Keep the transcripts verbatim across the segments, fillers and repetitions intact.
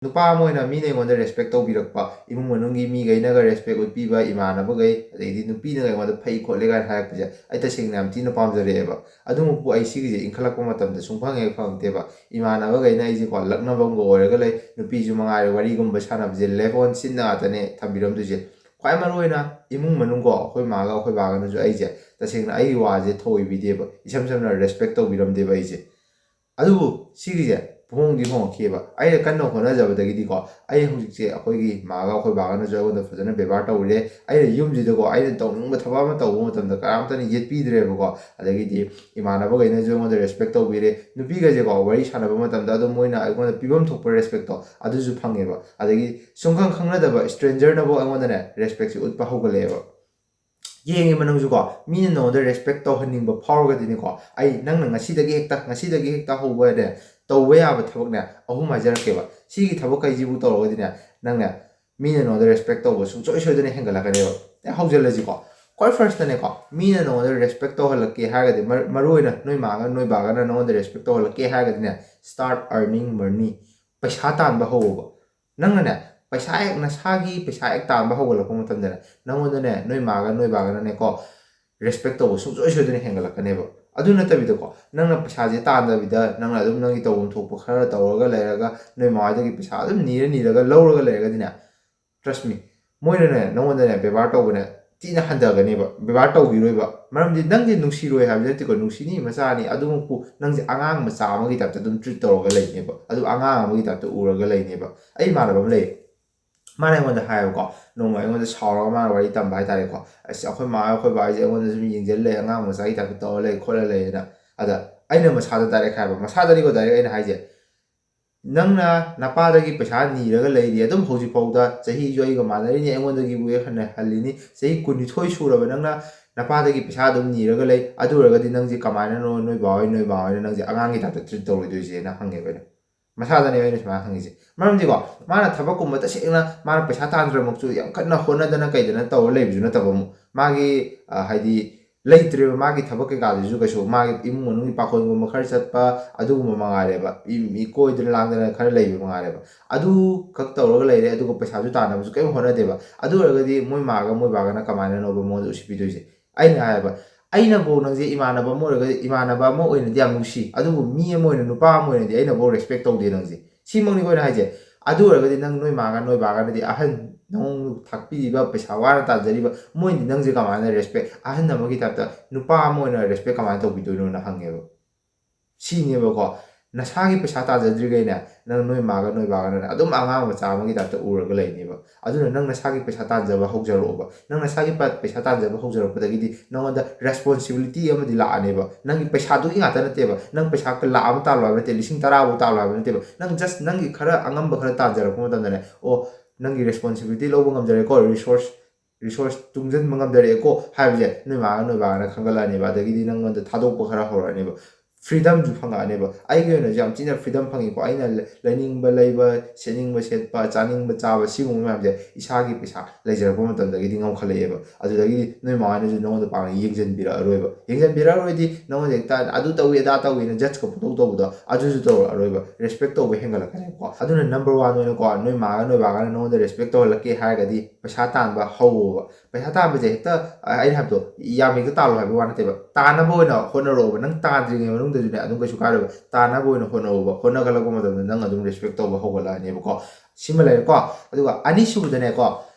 ꯅꯨꯄꯥ ꯑꯃ ꯑꯣꯏꯅ ꯃꯤꯅ ꯑꯩꯉꯣꯟꯗ ꯔꯦꯁꯄꯦꯛ ꯇꯧꯕꯤꯔꯛꯄ, ꯏꯃꯨꯡ ꯃꯅꯨꯡꯒꯤ ꯃꯤꯈꯩꯅꯒ ꯔꯦꯁꯄꯦꯛ ꯎꯠꯄꯤꯕ, ꯏꯃꯥꯟꯅꯕꯈꯩ, ꯑꯗꯩꯗꯤ ꯅꯨꯄꯤꯅꯒ ꯑꯩꯉꯣꯟꯗ ꯐꯩ ꯈꯣꯠꯂꯦ ꯀꯥꯏꯅ ꯍꯥꯏꯔꯛꯄꯁꯦ ꯑꯩ ꯇꯁꯦꯡꯅ ꯌꯥꯝ ꯊꯤꯅ ꯄꯥꯝꯖꯔꯛꯑꯦꯕ꯫ ꯑꯗꯨꯃꯛꯄꯨ ꯑꯩ ꯁꯤꯒꯤꯁꯦ ꯏꯟꯈꯠꯂꯛꯄ ꯃꯇꯝꯗ ꯁꯨꯡꯐꯪ ꯍꯦꯛ ꯐꯪꯉꯛꯇꯦꯕ꯫ ꯏꯃꯥꯟꯅꯕꯈꯩꯅ ꯑꯩꯁꯦꯀꯣ ꯂꯛꯅꯕ ꯑꯃꯒ ꯑꯣꯏꯔꯒ ꯂꯩ, ꯅꯨꯄꯤꯁꯨ ꯃꯉꯥꯏꯔꯦ, ꯋꯥꯔꯤꯒꯨꯝꯕ ꯁꯥꯟꯅꯕꯁꯦ ꯂꯦꯞ ꯑꯣꯟ ꯁꯤꯟꯅ ꯉꯥꯛꯇꯅꯦ ꯊꯝꯕꯤꯔꯝꯗꯣꯏꯁꯦ꯫ ꯈ꯭ꯋꯥꯏ ꯃꯔꯨꯑꯣꯏꯅ ꯏꯃꯨꯡ ꯃꯅꯨꯡꯀꯣ, ꯑꯩꯈꯣꯏ ꯃꯥꯒ ꯑꯩꯈꯣꯏ ꯕꯥꯒꯅꯁꯨ ꯑꯩꯁꯦ ꯇꯁꯦꯡꯅ ꯑꯩꯒꯤ ꯋꯥꯁꯦ ꯊꯧꯑꯣꯏꯕꯤꯗꯦꯕ, ꯏꯁꯝ ꯁꯝꯅ ꯔꯦꯁꯄꯦꯛ ꯇꯧꯕꯤꯔꯝꯗꯦꯕ ꯑꯩꯁꯦ꯫ ꯑꯗꯨꯕꯨ ꯁꯤꯒꯤꯁꯦ ꯍꯣꯡꯗꯤ ꯍꯣꯡꯉꯛꯈꯤꯑꯕ꯫ ꯑꯩꯅ ꯀꯟꯅ ꯍꯣꯠꯅꯖꯕꯗꯒꯤꯗꯤꯀꯣ, ꯑꯩ ꯍꯧꯖꯤꯛꯁꯦ ꯑꯩꯈꯣꯏꯒꯤ ꯃꯥꯒ ꯑꯩꯈꯣꯏ ꯕꯥꯒꯅꯁꯨ ꯑꯩꯉꯣꯟꯗ ꯐꯖꯅ ꯕꯦꯕꯥꯔ ꯇꯧꯕꯤꯔꯦ꯫ ꯑꯩꯅ ꯌꯨꯝꯁꯤꯗꯀꯣ ꯑꯩꯅ ꯇꯧꯅꯤꯡꯕ ꯊꯕꯛ ꯑꯃ ꯇꯧꯕ ꯃꯇꯝꯗ ꯀꯅꯥꯝꯇꯅ ꯌꯦꯠꯄꯤꯗ꯭ꯔꯦꯕꯀꯣ꯫ ꯑꯗꯒꯤꯗꯤ ꯏꯃꯥꯟꯅꯕꯈꯩꯅꯁꯨ ꯑꯩꯉꯣꯟꯗ ꯔꯦꯁꯄꯦꯛ ꯇꯧꯕꯤꯔꯦ꯫ ꯅꯨꯄꯤꯒꯁꯦꯀꯣ ꯋꯥꯔꯤ ꯁꯥꯟꯅꯕ ꯃꯇꯝꯗ ꯑꯗꯨꯝ ꯃꯣꯏꯅ ꯑꯩꯉꯣꯟꯗ ꯄꯤꯐꯝ ꯊꯣꯛꯄ ꯔꯦꯁꯄꯦꯛꯇꯣ ꯑꯗꯨꯁꯨ ꯐꯪꯉꯦꯕ꯫ ꯑꯗꯒꯤ ꯁꯨꯡꯈꯪ ꯈꯪꯅꯗꯕ ꯁ꯭ꯇ꯭ꯔꯦꯟꯖꯔꯅꯐꯥꯎ ꯑꯩꯉꯣꯟꯗꯅꯦ ꯔꯦꯁꯄꯦꯛꯁꯦ ꯎꯠꯄ ꯍꯧꯒꯠꯂꯛꯑꯦꯕ꯫ ꯌꯦꯡꯉꯦꯕ ꯅꯪꯁꯨꯀꯣ, ꯃꯤꯅ ꯅꯉꯣꯟꯗ ꯔꯦꯁꯄꯦꯛ ꯇꯧꯍꯟꯅꯤꯡꯕ ꯐꯥꯎꯔꯒꯗꯤꯅꯦꯀꯣ, ꯑꯩ ꯅꯪꯅ ꯉꯁꯤꯗꯒꯤ ꯍꯦꯛꯇ, ꯉꯁꯤꯗꯒꯤ ꯍꯦꯛꯇ ꯍꯧꯕꯅꯦ, ꯇꯧꯕ ꯌꯥꯕ ꯊꯕꯛꯅꯦ ꯑꯍꯨꯝ ꯍꯥꯏꯖꯔꯛꯀꯦꯕ꯫ ꯁꯤꯒꯤ ꯊꯕꯛꯈꯩꯁꯤꯕꯨ ꯇꯧꯔꯒꯗꯤꯅꯦ, ꯅꯪꯅꯦ ꯃꯤꯅ ꯅꯉꯣꯟꯗ ꯔꯦꯁꯄꯦꯛ ꯇꯧꯕ ꯁꯨꯡꯁꯣꯏ ꯁꯣꯏꯗꯅ ꯍꯦꯟꯒꯠꯂꯛꯀꯅꯦꯕ꯫ ꯑꯦ, ꯍꯧꯖꯤꯜꯂꯁꯤꯀꯣ꯫ ꯈ꯭ꯋꯥꯏ ꯐꯥꯔꯁꯇꯅꯦꯀꯣ, ꯃꯤꯅ ꯅꯉꯣꯟꯗ ꯔꯦꯁꯄꯦꯛ ꯇꯧꯍꯜꯂꯛꯀꯦ ꯍꯥꯏꯔꯒꯗꯤ, ꯃꯔ-, ꯃꯔꯨꯑꯣꯏꯅ ꯅꯣꯏ ꯃꯥꯒ ꯅꯣꯏ ꯕꯥꯒꯅ ꯅꯉꯣꯟꯗ ꯔꯦꯁꯄꯦꯛ ꯇꯧꯍꯜꯂꯛꯀꯦ ꯍꯥꯏꯔꯒꯗꯤꯅꯦ, start earning money꯫ ꯄꯩꯁꯥ ꯇꯥꯟꯕ ꯍꯧꯕ꯫ ꯅꯪꯅꯅꯦ, ꯄꯩꯁꯥ ꯍꯦꯛ ꯅꯁꯥꯒꯤ ꯄꯩꯁꯥ ꯍꯦꯛ ꯇꯥꯟꯕ ꯍꯧꯒꯠꯂꯛꯄ ꯃꯇꯝꯗꯅꯦ, ꯅꯪꯉꯣꯟꯗꯅꯦ ꯅꯣꯏ ꯃꯥꯒ ꯅꯣꯏ ꯕꯥꯒꯅꯅꯦꯀꯣ ꯔꯦꯁꯄꯦꯛ ꯇꯧꯕ ꯁꯨꯡꯁꯣꯏ ꯁꯣꯏꯗꯅ ꯍꯦꯟꯒꯠꯂꯛꯀꯅꯦꯕ꯫ ꯑꯗꯨ ꯅꯠꯇꯕꯤꯗꯀꯣ, ꯅꯪꯅ ꯄꯩꯁꯥꯁꯦ ꯇꯥꯟꯗꯕꯤꯗ ꯅꯪꯅ ꯑꯗꯨꯝ ꯅꯪꯒꯤ ꯇꯧꯐꯝ ꯊꯣꯛꯄ ꯈꯔ ꯇꯧꯔꯒ ꯂꯩꯔꯒ, ꯅꯣꯏ ꯃꯃꯥꯍꯣꯏꯗꯒꯤ ꯄꯩꯁꯥ ꯑꯗꯨꯝ ꯅꯤꯔ ꯅꯤꯔꯒ ꯂꯧꯔꯒ ꯂꯩꯔꯒꯗꯤꯅꯦ, trust me, ꯃꯣꯏꯅꯅꯦ ꯅꯪꯉꯣꯟꯗꯅꯦ ꯕꯦꯕꯥꯔ ꯇꯧꯕꯅꯦ ꯊꯤꯅ ꯍꯟꯊꯒꯅꯦꯕ꯫ ꯕꯦꯕꯥꯔ ꯇꯧꯕꯤꯔꯣꯏꯕ꯫ ꯃꯔꯝꯗꯤ ꯅꯪꯁꯦ ꯅꯨꯡꯁꯤꯔꯣꯏ ꯍꯥꯏꯕꯗꯤ ꯅꯠꯇꯦꯀꯣ, ꯅꯨꯡꯁꯤꯅꯤ, ꯃꯆꯥꯅꯤ, ꯑꯗꯨꯃꯛꯄꯨ ꯅꯪꯁꯦ ꯑꯉꯥꯡ ꯃꯆꯥ ꯑꯃꯒꯤ ꯇꯥꯏꯞꯇ ꯑꯗꯨꯝ treat ꯇꯧꯔꯒ ꯂꯩꯅꯦꯕ꯫ ꯑꯗꯨ ꯑꯉꯥꯡ ꯑꯃꯒꯤ ꯇꯥꯏꯞꯇ ꯎꯔꯒ ꯂꯩꯅꯦꯕ꯫ ꯑꯩ ꯏꯃꯥꯟꯅꯕ ꯑꯃ ꯂꯩ, ꯃꯥꯅ ꯑꯩꯉꯣꯟꯗ ꯍꯥꯏꯌꯦꯕꯀꯣ, ꯅꯣꯡꯃ ꯑꯩꯉꯣꯟꯗ ꯁꯥꯎꯔꯒ ꯃꯥꯅ ꯋꯥꯔꯤ ꯇꯝꯕ ꯍꯥꯏꯇꯥꯔꯦꯀꯣ꯫ "ꯑꯁ, ꯑꯩꯈꯣꯏ ꯃꯥ ꯑꯩꯈꯣꯏ ꯕꯥ ꯍꯥꯏꯁꯦ ꯑꯩꯉꯣꯟꯗ ꯁꯨꯝ ꯌꯦꯡꯁꯤꯜ ꯂꯩ, ꯑꯉꯥꯡ ꯃꯆꯥꯒꯤ ꯇꯥꯏꯞꯇ ꯇꯧꯔ ꯂꯩ ꯈꯣꯠꯂ ꯂꯩꯌꯦꯅ"꯫ ꯑꯗ ꯑꯩꯅ ꯃꯁꯥꯗ direct ꯍꯥꯏꯕ, ꯃꯁꯥꯗꯅꯤꯀꯣ direct ꯑꯩꯅ ꯍꯥꯏꯁꯦ, "ꯅꯪꯅ ꯅꯄꯥꯗꯒꯤ ꯄꯩꯁꯥ ꯅꯤꯔꯒ ꯂꯩꯔꯤ ꯑꯗꯨꯝ ꯍꯧꯖꯤꯛꯐꯥꯎꯗ, ꯆꯍꯤꯁꯨ ꯑꯩꯒ ꯃꯥꯟꯅꯔꯤꯅꯤ, ꯑꯩꯉꯣꯟꯗꯒꯤꯕꯨ ꯍꯦꯛ ꯍꯟꯅ ꯍꯜꯂꯤꯅꯤ, ꯆꯍꯤ ꯀꯨꯟꯅꯤꯊꯣꯏ ꯁꯨꯔꯕ ꯅꯪꯅ ꯅꯄꯥꯗꯒꯤ ꯄꯩꯁꯥ ꯑꯗꯨꯝ ꯅꯤꯔꯒ ꯂꯩ, ꯑꯗꯨ ꯑꯣꯏꯔꯒꯗꯤ ꯅꯪꯁꯦ ꯀꯃꯥꯏꯅꯅꯣ ꯅꯣꯏ ꯕꯥ ꯍꯣꯏ ꯅꯣꯏ ꯃꯥ ꯍꯣꯏꯅ ꯅꯪꯁꯦ ꯑꯉꯥꯡꯒꯤ ꯇꯥꯏꯞꯇ treat ꯇꯧꯔꯣꯏꯗꯣꯏꯁꯦꯅ?" ꯍꯪꯉꯦꯕ ꯑꯩꯅ꯫ ꯃꯁꯥꯗꯅꯦ ꯑꯩꯅ ꯁꯨꯃꯥꯏꯅ ꯍꯪꯉꯤꯁꯦ꯫ ꯃꯔꯝꯗꯤꯀꯣ, ꯃꯥꯅ ꯊꯕꯛꯀꯨꯝꯕ ꯇꯁꯦꯡꯅ ꯃꯥꯅ ꯄꯩꯁꯥ ꯇꯥꯟꯗ꯭ꯔꯃꯛꯁꯨ ꯌꯥꯝ ꯀꯟꯅ ꯍꯣꯠꯅꯗꯅ ꯀꯩꯗꯅ ꯇꯧꯔ ꯂꯩꯕꯁꯨ ꯅꯠꯇꯕ ꯑꯃꯨꯛ꯫ ꯃꯥꯒꯤ, ꯑ, ꯍꯥꯏꯗꯤ, ꯂꯩꯇ꯭ꯔꯦꯕ꯫ ꯃꯥꯒꯤ ꯊꯕꯛ ꯀꯩꯀꯥꯗꯨꯁꯨ ꯀꯩꯁꯨ, ꯃꯥꯒꯤ ꯏꯃꯨꯡ ꯃꯅꯨꯡꯒꯤ ꯄꯥꯈꯣꯟꯒꯨꯝꯕ ꯈꯔ ꯆꯠꯄ, ꯑꯗꯨꯒꯨꯝꯕ ꯃꯉꯥꯏꯔꯦꯕ꯫ ꯏ- ꯃꯤ ꯀꯣꯏꯗꯅ ꯂꯥꯡꯗꯅ ꯈꯔ ꯂꯩꯕ ꯃꯉꯥꯏꯔꯦꯕ꯫ ꯑꯗꯨ ꯈꯛ ꯇꯧꯔꯒ ꯂꯩꯔꯦ, ꯑꯗꯨꯒ ꯄꯩꯁꯥꯁꯨ ꯇꯥꯟꯅꯕꯁꯨ ꯀꯔꯤꯝ ꯍꯣꯠꯅꯗꯦꯕ꯫ ꯑꯗꯨ ꯑꯣꯏꯔꯒꯗꯤ ꯃꯣꯏ ꯃꯥꯒ ꯃꯣꯏ ꯕꯥꯒꯅ ꯀꯃꯥꯏꯅꯅꯣꯕ ꯃꯉꯣꯟꯗ ꯎꯁꯤꯠꯄꯤꯗꯣꯏꯁꯦ? ꯑꯩꯅ ꯍꯥꯏꯌꯦꯕ, ꯑꯩꯅꯕꯨ ꯅꯪꯁꯦ ꯏꯃꯥꯟꯅꯕ ꯑꯃ ꯑꯣꯏꯔꯒ, ꯏꯃꯥꯟꯅꯕ ꯑꯃ ꯑꯣꯏꯅꯗꯤ ꯌꯥꯝ ꯅꯨꯡꯁꯤ, ꯑꯗꯨꯕꯨ ꯃꯤ ꯑꯃ ꯑꯣꯏꯅ, ꯅꯨꯄꯥ ꯑꯃ ꯑꯣꯏꯅꯗꯤ ꯑꯩꯅꯕꯨ ꯔꯦꯁꯄꯦꯛ ꯇꯧꯗꯦ ꯅꯪꯁꯦ꯫ ꯁꯤꯃꯛꯅꯤꯀꯣ ꯑꯩꯅ ꯍꯥꯏꯁꯦ꯫ ꯑꯗꯨ ꯑꯣꯏꯔꯒꯗꯤ ꯅꯪ ꯅꯣꯏ ꯃꯥꯒ ꯅꯣꯏ ꯕꯥꯒꯅꯗꯤ, ꯑꯍꯟ ꯅꯉꯣꯟꯗ ꯊꯥꯛꯄꯤꯔꯤꯕ, ꯄꯩꯁꯥ ꯋꯥꯅ ꯇꯥꯟꯖꯔꯤꯕ, ꯃꯣꯏꯅꯗꯤ ꯅꯪꯁꯦ ꯀꯃꯥꯏꯅ ꯔꯦꯁꯄꯦꯛ, ꯑꯍꯟ ꯑꯃꯒꯤ ꯇꯥꯏꯞꯇ ꯅꯨꯄꯥ ꯑꯃ ꯑꯣꯏꯅ ꯔꯦꯁꯄꯦꯛ ꯀꯃꯥꯏꯅ ꯇꯧꯕꯤꯗꯣꯏꯅꯣꯅ ꯍꯪꯉꯦꯕ꯫ ꯁꯤꯅꯦꯕꯀꯣ, ꯅꯁꯥꯒꯤ ꯄꯩꯁꯥ ꯇꯥꯟꯖꯗ꯭ꯔꯤꯈꯩꯅꯦ, ꯅꯪ ꯅꯣꯏ ꯃꯥꯒ ꯅꯣꯏ ꯕꯥꯒꯅꯅꯦ ꯑꯗꯨꯝ ꯑꯉꯥꯡ ꯃꯆꯥ ꯑꯃꯒꯤ ꯇꯥꯏꯞꯇ ꯎꯔꯒ ꯂꯩꯅꯦꯕ꯫ ꯑꯗꯨꯅ ꯅꯪ ꯅꯁꯥꯒꯤ ꯄꯩꯁꯥ ꯇꯥꯟꯖꯕ ꯍꯧꯖꯔꯛꯑꯣꯕ꯫ ꯅꯪ ꯅꯁꯥꯒꯤ ꯄ- ꯄꯩꯁꯥ ꯇꯥꯟꯖꯕ ꯍꯧꯖꯔꯛꯄꯗꯒꯤꯗꯤ ꯅꯉꯣꯟꯗ ꯔꯦꯁꯄꯣꯟꯁꯤꯕꯤꯂꯤꯇꯤ ꯑꯃꯗꯤ ꯂꯥꯛꯑꯅꯦꯕ꯫ ꯅꯪꯒꯤ ꯄꯩꯁꯥꯗꯨꯒꯤ ꯉꯥꯛꯇ ꯅꯠꯇꯦꯕ, ꯅꯪ ꯄꯩꯁꯥ ꯂꯥꯛ ꯑꯃ ꯇꯥꯜꯂꯣ ꯍꯥꯏꯕ ꯅꯠꯇꯦ, ꯂꯤꯁꯤꯡ ꯇꯔꯥꯐꯧ ꯇꯥꯜꯂꯣ ꯍꯥꯏꯕ ꯅꯠꯇꯦꯕ꯫ ꯅꯪ ꯖꯁ ꯅꯪꯒꯤ ꯈꯔ ꯑꯉꯝꯕ ꯈꯔ ꯇꯥꯟꯖꯔꯛꯄ ꯃꯇꯝꯗꯅꯦ, ꯑꯣ, ꯅꯪꯒꯤ ꯔꯦꯁꯄꯣꯟꯁꯤꯕꯤꯂꯤꯇꯤ ꯂꯧꯕ ꯉꯝꯖꯔꯦꯀꯣ, ꯔꯤꯁꯣꯔꯁ ꯔꯤꯁꯣꯔꯁ ꯇꯨꯡꯁꯤꯟꯕ ꯉꯝꯖꯔꯛꯑꯦꯀꯣ ꯍꯥꯏꯕꯁꯦ ꯅꯣꯏ ꯃꯥꯒ ꯅꯣꯏ ꯕꯥꯒꯅ ꯈꯪꯒꯠꯂꯛꯑꯅꯦꯕ꯫ ꯑꯗꯒꯤꯗꯤ ꯅꯪꯉꯣꯟꯗ ꯊꯥꯗꯣꯛꯄ ꯈꯔ ꯍꯧꯔꯛꯑꯅꯦꯕ꯫ ꯐ꯭ꯔꯤꯗꯝꯁꯨ ꯐꯪꯉꯛꯑꯅꯦꯕ꯫ ꯑꯩꯒꯤ ꯑꯣꯏꯅꯁꯨ ꯌꯥꯝ ꯊꯤꯅ ꯐ꯭ꯔꯤꯗꯝ ꯐꯪꯉꯤꯀꯣ꯫ ꯑꯩꯅ ꯂ- ꯂꯩꯅꯤꯡꯕ ꯂꯩꯕ, ꯁꯦꯠꯅꯤꯡꯕ ꯁꯦꯠꯄ, ꯆꯥꯅꯤꯡꯕ ꯆꯥꯕ, ꯁꯤꯒꯨꯝꯕ ꯃꯌꯥꯝꯁꯦ ꯏꯁꯥꯒꯤ ꯄꯩꯁꯥ ꯂꯩꯖꯔꯛꯄ ꯃꯇꯝꯗꯒꯤꯗꯤ ꯉꯝꯈꯠꯂꯛꯑꯦꯕ꯫ ꯑꯗꯨꯗꯒꯤꯗꯤ ꯅꯣꯏ ꯃꯥ ꯍꯣꯏꯅꯁꯨ ꯅꯉꯣꯟꯗ ꯄꯥꯛꯅ ꯌꯦꯡꯁꯤꯟꯕꯤꯔꯛꯑꯔꯣꯏꯕ꯫ ꯌꯦꯡꯁꯤꯟꯕꯤꯔꯛꯑꯔꯣꯏꯗꯤ ꯅꯉꯣꯟꯗ ꯍꯦꯛꯇ ꯑꯗꯨ ꯇꯧꯏ ꯑꯗꯥ ꯇꯧꯏꯅ ꯖꯠꯁꯀ ꯄꯨꯡꯇꯧ ꯇꯧꯕꯗꯣ ꯑꯗꯨꯁꯨ ꯇꯧꯔꯛꯑꯔꯣꯏꯕ꯫ ꯔꯦꯁꯄꯦꯛ ꯇꯧꯕ ꯍꯦꯟꯒꯠꯂꯛꯀꯅꯦꯕꯀꯣ꯫ ꯑꯗꯨꯅ ꯅꯝꯕꯔ ꯋꯥꯟ ꯑꯣꯏꯅꯀꯣ, ꯅꯣꯏ ꯃꯥꯒ ꯅꯣꯏ ꯕꯥꯒꯅ ꯅꯉꯣꯟꯗ ꯔꯦꯁꯄꯦꯛ ꯇꯧꯍꯜꯂꯛꯀꯦ ꯍꯥꯏꯔꯒꯗꯤ ꯄꯩꯁꯥ ꯇꯥꯟꯕ ꯍꯧꯋꯣꯕ꯫ ꯄꯩꯁꯥ ꯇꯥꯟꯕꯁꯦ ꯍꯦꯛꯇ, ꯑ, ꯑꯩꯅ ꯍꯥꯏꯕꯗꯣ, ꯌꯥꯝ ꯍꯦꯛꯇ ꯇꯥꯜꯂꯣ ꯍꯥꯏꯕ ꯋꯥ ꯅꯠꯇꯦꯕ꯫ ꯇꯥꯟꯅꯕ ꯑꯣꯏꯅ ꯍꯣꯠꯅꯔꯛꯑꯣꯕ꯫ ꯅꯪ ꯇꯥꯟꯗ꯭ꯔꯤꯉꯩ ꯃꯅꯨꯡꯗꯁꯨꯅꯦ ꯑꯗꯨꯝ ꯀꯩꯁꯨ ꯀꯥꯏꯔꯣꯏꯕ꯫ ꯇꯥꯟꯅꯕ ꯑꯣꯏꯅ ꯍꯣꯠꯅꯧꯕ꯫ ꯍꯣꯠꯅꯒꯠꯂꯛꯄ ꯃꯇꯝꯗ ꯅꯪ ꯑꯗꯨꯝ ꯔꯦꯁꯄꯦꯛ ꯇꯧꯕ ꯍꯧꯒꯠꯂꯛꯑꯅꯦꯕꯀꯣ꯫ ꯁꯤꯃ ꯂꯩꯔꯦꯀꯣ꯫ ꯑꯗꯨꯒ ꯑꯅꯤꯁꯨꯕꯗꯅꯦꯀꯣ,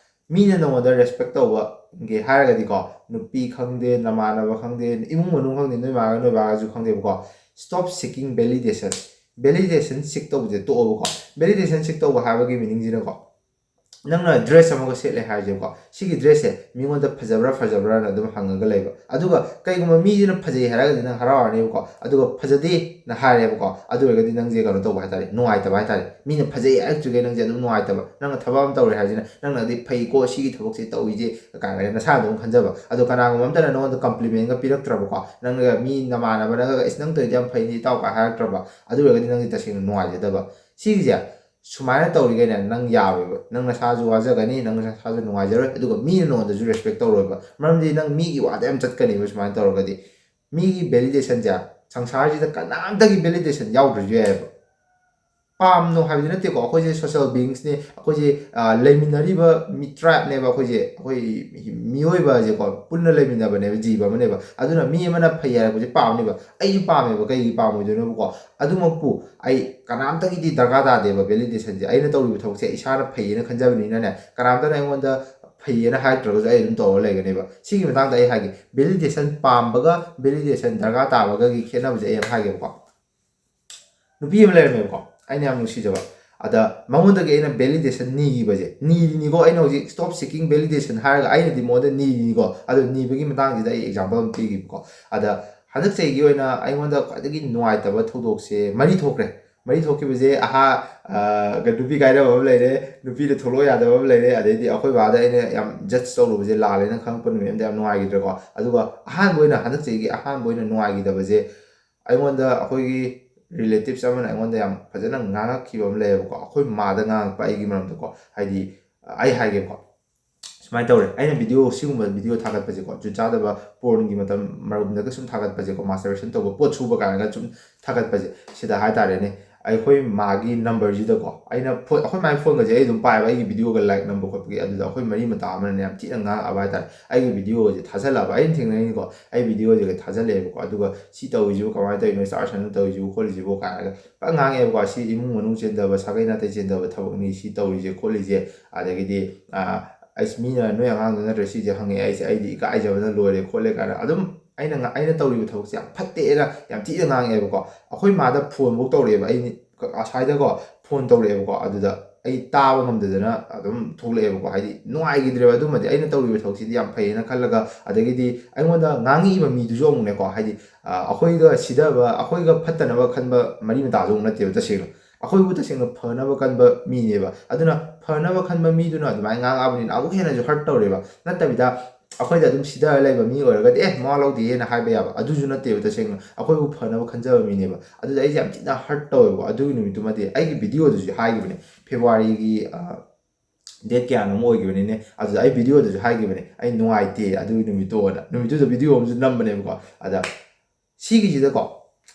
ꯃꯤꯅ ꯅꯉꯣꯟꯗ ꯔꯦꯁꯄꯦꯛ ꯇꯧꯕꯒꯦ ꯍꯥꯏꯔꯒꯗꯤꯀꯣ, ꯅꯨꯄꯤ ꯈꯪꯗꯦ, ꯅꯃꯥꯟꯅꯕ ꯈꯪꯗꯦ, ꯏꯃꯨꯡ ꯃꯅꯨꯡ ꯈꯪꯗꯦ, ꯅꯣꯏ ꯃꯥꯒ ꯅꯣꯏ ꯕꯥꯒꯁꯨ ꯈꯪꯗꯦꯕꯀꯣ, stop seeking validation꯫ Validation seek ꯇꯧꯕꯁꯦ ꯇꯣꯛꯑꯣꯕꯀꯣ꯫ Validation seek ꯇꯧꯕ ꯍꯥꯏꯕꯒꯤ ꯃꯤꯅꯤꯡꯁꯤꯅꯀꯣ, ꯅꯪꯅ ꯗ꯭ꯔꯦꯁ ꯑꯃꯒ ꯁꯦꯠꯂꯦ ꯍꯥꯏꯔꯁꯦꯕꯀꯣ, ꯁꯤꯒꯤ ꯗ꯭ꯔꯦꯁꯁꯦ ꯃꯤꯉꯣꯟꯗ ꯐꯖꯕ꯭ꯔꯥ ꯐꯖꯕ꯭ꯔꯥꯅ ꯑꯗꯨꯝ ꯍꯪꯉꯒ ꯂꯩꯕ꯫ ꯑꯗꯨꯒ ꯀꯩꯒꯨꯝꯕ ꯃꯤꯁꯤꯅ ꯐꯖꯩ ꯍꯥꯏꯔꯒꯗꯤ ꯅꯪ ꯍꯔꯥꯎꯔꯅꯦꯕꯀꯣ꯫ ꯑꯗꯨꯒ ꯐꯖꯗꯦꯅ ꯍꯥꯏꯔꯦꯕꯀꯣ, ꯑꯗꯨ ꯑꯣꯏꯔꯒꯗꯤ ꯅꯪꯁꯦ ꯀꯩꯅꯣ ꯇꯧꯕ ꯍꯥꯏꯇꯥꯔꯦ, ꯅꯨꯡꯉꯥꯏꯇꯕ ꯍꯥꯏꯇꯥꯔꯦ꯫ ꯃꯤꯅ ꯐꯖꯩ ꯍꯥꯏꯔꯛꯇ꯭ꯔꯤꯈꯩ ꯅꯪꯁꯦ ꯑꯗꯨꯝ ꯅꯨꯡꯉꯥꯏꯇꯕ꯫ ꯅꯪꯅ ꯊꯕꯛ ꯑꯃ ꯇꯧꯔꯦ ꯍꯥꯏꯁꯤꯅ, ꯅꯪꯅꯗꯤ ꯐꯩꯀꯣ ꯁꯤꯒꯤ ꯊꯕꯛꯁꯦ ꯇꯧꯔꯤꯁꯦ ꯀꯥꯏꯅ ꯅꯁꯥꯅ ꯑꯗꯨꯝ ꯈꯟꯖꯕ꯫ ꯑꯗꯣ ꯀꯅꯥꯒꯨꯝꯕ ꯑꯝꯇꯅ ꯅꯉꯣꯟꯗ ꯀꯝꯄ꯭ꯂꯤꯃꯦꯟꯒ ꯄꯤꯔꯛꯇ꯭ꯔꯕꯀꯣ, ꯅꯪꯒ ꯃꯤ ꯅꯃꯥꯟꯅꯕꯅꯒ "ꯑꯁ, ꯅꯪ ꯇꯧꯔꯤꯗꯤ ꯌꯥꯝ ꯐꯩꯅꯦ ꯏꯇꯥꯎ" ꯀꯥꯏ ꯍꯥꯏꯔꯛꯇ꯭ꯔꯕ, ꯑꯗꯨ ꯑꯣꯏꯔꯒꯗꯤ ꯅꯪꯁꯦ ꯇꯁꯦꯡꯅ ꯅꯨꯡꯉꯥꯏꯖꯗꯕ꯫ ꯁꯤꯒꯤꯁꯦ ꯁꯨꯃꯥꯏꯅ ꯇꯧꯔꯤꯈꯩꯅꯦ ꯅꯪ ꯌꯥꯔꯣꯏꯕ, ꯅꯪ ꯅꯁꯥꯁꯨ ꯋꯥꯖꯒꯅꯤ, ꯅꯪ ꯅꯁꯥꯁꯨ ꯅꯨꯡꯉꯥꯏꯖꯔꯣꯏ, ꯑꯗꯨꯒ ꯃꯤꯅ ꯅꯉꯣꯟꯗꯁꯨ ꯔꯦꯁꯄꯦꯛ ꯇꯧꯔꯣꯏꯕ, ꯃꯔꯝꯗꯤ ꯅꯪ ꯃꯤꯒꯤ ꯋꯥꯗ ꯌꯥꯝ ꯆꯠꯀꯅꯦꯕ꯫ ꯁꯨꯃꯥꯏꯅ ꯇꯧꯔꯒꯗꯤ ꯃꯤꯒꯤ ꯚꯦꯂꯤꯗꯦꯁꯟꯁꯦ, ꯁꯪꯁꯥꯔꯁꯤꯗ ꯀꯅꯥꯝꯇꯒꯤ ꯚꯦꯂꯤꯗꯦꯁꯟ ꯌꯥꯎꯗ꯭ꯔꯁꯨ ꯌꯥꯏꯑꯕ꯫ ꯄꯥꯝꯅꯣ ꯍꯥꯏꯕꯗꯤ ꯅꯠꯇꯦꯀꯣ, ꯑꯩꯈꯣꯏꯁꯦ ꯁꯣꯁꯦꯜ ꯕꯤꯡꯁꯅꯦ, ꯑꯩꯈꯣꯏꯁꯦ ꯂꯩꯃꯤꯟꯅꯔꯤꯕ ꯃꯤ ꯇ꯭ꯔꯥꯏꯕꯅꯦꯕ, ꯑꯩꯈꯣꯏꯁꯦ, ꯑꯩꯈꯣꯏ ꯃꯤꯑꯣꯏꯕꯁꯦꯀꯣ ꯄꯨꯟꯅ ꯂꯩꯃꯤꯟꯅꯕꯅꯦꯕ, ꯖꯤꯕ ꯑꯃꯅꯦꯕ꯫ ꯑꯗꯨꯅ ꯃꯤ ꯑꯃꯅ ꯐꯩ ꯍꯥꯏꯔꯛꯄꯁꯦ ꯄꯥꯝꯅꯦꯕ, ꯑꯩꯁꯨ ꯄꯥꯝꯃꯦꯕ, ꯀꯩꯒꯤ ꯄꯥꯝꯃꯣꯏꯗꯣꯏꯅꯣꯕꯀꯣ? ꯑꯗꯨꯃꯛꯄꯨ ꯑꯩ ꯀꯅꯥꯝꯇꯒꯤꯗꯤ ꯗꯔꯀꯥꯔ ꯇꯥꯗꯦꯕ ꯚꯦꯂꯤꯗꯦꯁꯟꯁꯦ꯫ ꯑꯩꯅ ꯇꯧꯔꯤꯕ ꯊꯕꯛꯁꯦ ꯏꯁꯥꯅ ꯐꯩꯌꯦꯅ ꯈꯟꯖꯕꯅꯤꯅꯅꯦ, ꯀꯅꯥꯝꯇꯅ ꯑꯩꯉꯣꯟꯗ ꯐꯩꯌꯦꯅ ꯍꯥꯏꯔꯛꯇ꯭ꯔꯒꯁꯨ ꯑꯩ ꯑꯗꯨꯝ ꯇꯧꯔ ꯂꯩꯒꯅꯦꯕ꯫ ꯁꯤꯒꯤ ꯃꯇꯥꯡꯗ ꯑꯩ ꯍꯥꯏꯒꯦ, ꯚꯦꯂꯤꯗꯦꯁꯟ ꯄꯥꯝꯕꯒ ꯚꯦꯂꯤꯗꯦꯁꯟ ꯗꯔꯀꯥꯔ ꯇꯥꯕꯒꯒꯤ ꯈꯦꯠꯅꯕꯁꯦ ꯑꯩ ꯑꯃ ꯍꯥꯏꯒꯦꯕꯀꯣ꯫ ꯅꯨꯄꯤ ꯑꯃ ꯂꯩꯔꯝꯃꯦꯕꯀꯣ, ꯑꯩꯅ ꯌꯥꯝ ꯅꯨꯡꯁꯤꯖꯕ꯫ ꯑꯗ ꯃꯉꯣꯟꯗꯒꯤ ꯑꯩꯅ ꯚꯦꯂꯤꯗꯦꯁꯟ ꯅꯤꯈꯤꯕꯁꯦ, ꯅꯤꯔꯤꯅꯤꯀꯣ, ꯑꯩꯅ ꯍꯧꯖꯤꯛ stop seeking validation ꯍꯥꯏꯔꯒ ꯑꯩꯅꯗꯤ ꯃꯉꯣꯟꯗ ꯅꯤꯔꯤꯅꯤꯀꯣ꯫ ꯑꯗꯣ ꯅꯤꯕꯒꯤ ꯃꯇꯥꯡꯁꯤꯗ ꯑꯩ ꯑꯦꯛꯖꯥꯝꯄꯜ ꯑꯃ ꯄꯤꯈꯤꯕꯀꯣ꯫ ꯑꯗ ꯍꯟꯗꯛ ꯆꯍꯤꯒꯤ ꯑꯣꯏꯅ ꯑꯩꯉꯣꯟꯗ ꯈ꯭ꯋꯥꯏꯗꯒꯤ ꯅꯨꯡꯉꯥꯏꯇꯕ ꯊꯧꯗꯣꯛꯁꯦ ꯃꯔꯤ ꯊꯣꯛꯈ꯭ꯔꯦ꯫ ꯃꯔꯤ ꯊꯣꯛꯈꯤꯕꯁꯦ ꯑꯍꯥ-, ꯑ, ꯅꯨꯄꯤ ꯀꯥꯏꯅꯕ ꯑꯃ ꯂꯩꯔꯦ, ꯅꯨꯄꯤꯗ ꯊꯣꯛꯂꯛꯑꯣ ꯌꯥꯗꯕ ꯑꯃ ꯂꯩꯔꯦ, ꯑꯗꯩꯗꯤ ꯑꯩꯈꯣꯏ ꯕꯥꯗ ꯑꯩꯅ ꯌꯥꯝ ꯖꯁ ꯇꯧꯔꯨꯕꯁꯦ ꯂꯥꯜꯂꯦꯅ ꯈꯪꯉꯛꯄ ꯅꯨꯃꯤꯠ ꯑꯃꯗ ꯌꯥꯝ ꯅꯨꯡꯉꯥꯏꯈꯤꯗ꯭ꯔꯦꯀꯣ꯫ ꯑꯗꯨꯒ ꯑꯍꯥꯟꯕ ꯑꯣꯏꯅ, ꯍꯟꯗꯛ ꯆꯍꯤꯒꯤ ꯑꯍꯥꯟꯕ ꯑꯣꯏꯅ ꯅꯨꯡꯉꯥꯏꯈꯤꯗꯕꯁꯦ, ꯑꯩꯉꯣꯟꯗ ꯑꯩꯈꯣꯏꯒꯤ ꯔꯤꯂꯦꯇꯤꯞꯁ ꯑꯃꯅ ꯑꯩꯉꯣꯟꯗ ꯌꯥꯝ ꯐꯖꯅ ꯉꯥꯡꯉꯛꯈꯤꯕ ꯑꯃ ꯂꯩꯌꯦꯕꯀꯣ, ꯑꯩꯈꯣꯏ ꯃꯥꯗ ꯉꯥꯡꯉꯛꯄ ꯑꯩꯒꯤ ꯃꯔꯝꯗꯀꯣ꯫ ꯍꯥꯏꯗꯤ, ꯑꯩ ꯍꯥꯏꯒꯦꯕꯀꯣ, ꯁꯨꯃꯥꯏꯅ ꯇꯧꯔꯦ, ꯑꯩꯅ ꯚꯤꯗꯤꯑꯣ, ꯁꯤꯒꯨꯝꯕ ꯚꯤꯗꯤꯑꯣ ꯊꯥꯒꯠꯄꯁꯦꯀꯣ, ꯖꯨꯠ ꯆꯥꯗꯕ ꯄꯣꯔꯟꯒꯤ ꯃꯇꯝ ꯃꯔꯨꯝꯗꯒ ꯁꯨꯝ ꯊꯥꯒꯠꯄꯁꯦꯀꯣ, ꯃꯥꯁꯇꯔꯕꯦꯁꯟ ꯇꯧꯕ, ꯄꯣꯠ ꯁꯨꯕ ꯀꯥꯏꯅꯒ ꯁꯨꯝ ꯊꯥꯒꯠꯄꯁꯦ, ꯁꯤꯗ ꯍꯥꯏꯇꯥꯔꯦꯅꯦ, ꯑꯩꯈꯣꯏ ꯃꯥꯒꯤ ꯅꯝꯕꯔꯁꯤꯗꯀꯣ, ꯑꯩꯅ ꯐꯣꯟ, ꯑꯩꯈꯣꯏ ꯃꯥꯒꯤ ꯐꯣꯟꯒꯁꯦ ꯑꯩ ꯑꯗꯨꯝ ꯄꯥꯏꯕ, ꯑꯩꯒꯤ ꯚꯤꯗꯤꯑꯣꯒ ꯂꯥꯏꯛ ꯅꯝꯕ ꯈꯣꯠꯄꯒꯤ꯫ ꯑꯗꯨꯗ ꯑꯩꯈꯣꯏ ꯃꯔꯤ ꯃꯇꯥ ꯑꯃꯅꯅꯦ ꯌꯥꯝ ꯊꯤꯅ ꯉꯥꯡꯉꯛꯑꯕ ꯍꯥꯏꯇꯥꯔꯦ꯫ ꯑꯩꯒꯤ ꯚꯤꯗꯤꯑꯣꯒꯁꯦ ꯊꯥꯖꯜꯂꯛꯑꯕ, ꯑꯩꯅ ꯊꯦꯡꯅꯔꯤꯅꯤꯀꯣ, ꯑꯩ ꯚꯤꯗꯤꯑꯣꯁꯦ ꯊꯥꯖꯜꯂꯛꯑꯦꯕꯀꯣ꯫ ꯑꯗꯨꯒ "ꯁꯤ ꯇꯧꯔꯤꯁꯤꯕꯨ ꯀꯃꯥꯏꯅ ꯇꯧꯔꯤꯅꯣ, ꯆꯥꯔꯁꯅ ꯇꯧꯔꯤꯁꯤꯕꯨ ꯈꯣꯠꯂꯤꯁꯤꯕꯨ?" ꯀꯥꯏꯅꯒ ꯐꯖꯅ ꯉꯥꯡꯉꯛꯑꯦꯕꯀꯣ꯫ "ꯁꯤ ꯏꯃꯨꯡ ꯃꯅꯨꯡ ꯆꯦꯟꯗꯕ, ꯁꯥꯒꯩ ꯅꯥꯇꯩ ꯆꯦꯟꯗꯕ ꯊꯕꯛꯅꯤ ꯁꯤ ꯇꯧꯔꯤꯁꯦ ꯈꯣꯠꯂꯤꯁꯦ, ꯑꯗꯒꯤꯗꯤ, ꯑ, ꯑꯩꯁ, ꯃꯤꯅ ꯅꯣꯏ ꯑꯉꯥꯡꯗꯨ ꯅꯠꯇ꯭ꯔ ꯁꯤꯁꯦ ꯍꯪꯉꯛꯑꯦ ꯍꯥꯏꯁꯦ, ꯑꯩꯗꯤ ꯏꯀꯥꯏꯖꯕꯅ ꯂꯣꯏꯔꯦ ꯈꯣꯠꯂꯦ" ꯀꯥꯏꯅ ꯑꯗꯨꯝ ꯑꯩꯅ ꯉ-, ꯑꯩꯅ ꯇꯧꯔꯤꯕ ꯊꯕꯛꯁꯦ ꯌꯥꯝ ꯐꯠꯇꯦꯅ ꯌꯥꯝ ꯊꯤꯅ ꯉꯥꯡꯉꯛꯑꯦꯕꯀꯣ꯫ ꯑꯩꯈꯣꯏ ꯃꯥꯗ ꯐꯣꯟꯐꯧ ꯇꯧꯔꯛꯑꯦꯕ, ꯑꯩ ꯑꯁ꯭ꯋꯥꯏꯗꯀꯣ ꯐꯣꯟ ꯇꯧꯔꯛꯑꯦꯕꯀꯣ꯫ ꯑꯗꯨꯗ ꯑꯩ ꯇꯥꯕ ꯉꯝꯗꯗꯅ ꯑꯗꯨꯝ ꯊꯣꯛꯂꯛꯑꯦꯕꯀꯣ꯫ ꯍꯥꯏꯗꯤ ꯅꯨꯡꯉꯥꯏꯈꯤꯗ꯭ꯔꯦꯕ꯫ ꯑꯗꯨꯃꯗꯤ ꯑꯩꯅ ꯇꯧꯔꯤꯕ ꯊꯕꯛꯁꯤꯗꯤ ꯌꯥꯝ ꯐꯩꯌꯦꯅ ꯈꯜꯂꯒ, ꯑꯗꯒꯤꯗꯤ ꯑꯩꯉꯣꯟꯗ ꯉꯥꯡꯉꯛꯏꯕ ꯃꯤꯗꯨꯁꯨ ꯑꯃꯨꯛꯅꯦꯀꯣ, ꯍꯥꯏꯗꯤ, ꯑ, ꯑꯩꯈꯣꯏꯒ ꯁꯤꯊꯕ, ꯑꯩꯈꯣꯏꯒ ꯐꯠꯇꯅꯕ ꯈꯟꯕ ꯃꯔꯤ ꯃꯇꯥꯁꯨ ꯑꯃꯨꯛ ꯅꯠꯇꯦꯕ ꯇꯁꯦꯡꯅ꯫ ꯑꯩꯈꯣꯏꯕꯨ ꯇꯁꯦꯡꯅ ꯐꯅꯕ ꯀꯟꯕ ꯃꯤꯅꯦꯕ꯫ ꯑꯗꯨꯅ ꯐꯅꯕ ꯈꯟꯕ ꯃꯤꯗꯨꯅ ꯑꯗꯨꯃꯥꯏꯅ ꯉꯥꯡꯉꯛꯑꯕꯅꯤꯅ ꯑꯃꯨꯛ ꯍꯦꯟꯅꯁꯨ ꯍꯔꯠ ꯇꯧꯔꯦꯕ꯫ ꯅꯠꯇꯕꯤꯗ ꯑꯩꯈꯣꯏꯗ ꯑꯗꯨꯝ ꯁꯤꯊꯔ ꯂꯩꯕ ꯃꯤ ꯑꯣꯏꯔꯒꯗꯤ, "ꯑꯦ, ꯃꯋꯥ ꯂꯧꯗꯦꯅ" ꯍꯥꯏꯕ ꯌꯥꯕ꯫ ꯑꯗꯨꯁꯨ ꯅꯠꯇꯦꯕ, ꯇꯁꯦꯡꯅ ꯑꯩꯈꯣꯏꯕꯨ ꯐꯅꯕ ꯈꯟꯖꯕ ꯃꯤꯅꯦꯕ꯫ ꯑꯗꯨꯗ ꯑꯩꯁꯦ ꯌꯥꯝ ꯊꯤꯅ ꯍꯔꯠ ꯇꯧꯋꯦꯕꯀꯣ꯫ ꯑꯗꯨꯒꯤ ꯅꯨꯃꯤꯠꯇꯨꯃꯗꯤ ꯑꯩꯒꯤ ꯚꯤꯗꯤꯑꯣꯗꯁꯨ ꯍꯥꯏꯈꯤꯕꯅꯦ, ꯐꯦꯕ꯭ꯔꯨꯋꯥꯔꯤꯒꯤ ꯗꯦꯠ ꯀꯌꯥꯅꯣ ꯑꯃ ꯑꯣꯏꯈꯤꯕꯅꯤꯅꯦ꯫ ꯑꯗꯨꯗ ꯑꯩ ꯚꯤꯗꯤꯑꯣꯗꯁꯨ ꯍꯥꯏꯈꯤꯕꯅꯦ, "ꯑꯩ ꯅꯨꯡꯉꯥꯏꯇꯦ" ꯑꯗꯨꯒꯤ ꯅꯨꯃꯤꯠꯇꯨ ꯑꯣꯏꯅ꯫ ꯅꯨꯃꯤꯠꯇꯨꯗ ꯚꯤꯗꯤꯑꯣ ꯑꯃꯁꯨ ꯅꯝꯕꯅꯦꯕꯀꯣ꯫ ꯑꯗ ꯁꯤꯒꯤꯁꯤꯗꯀꯣ,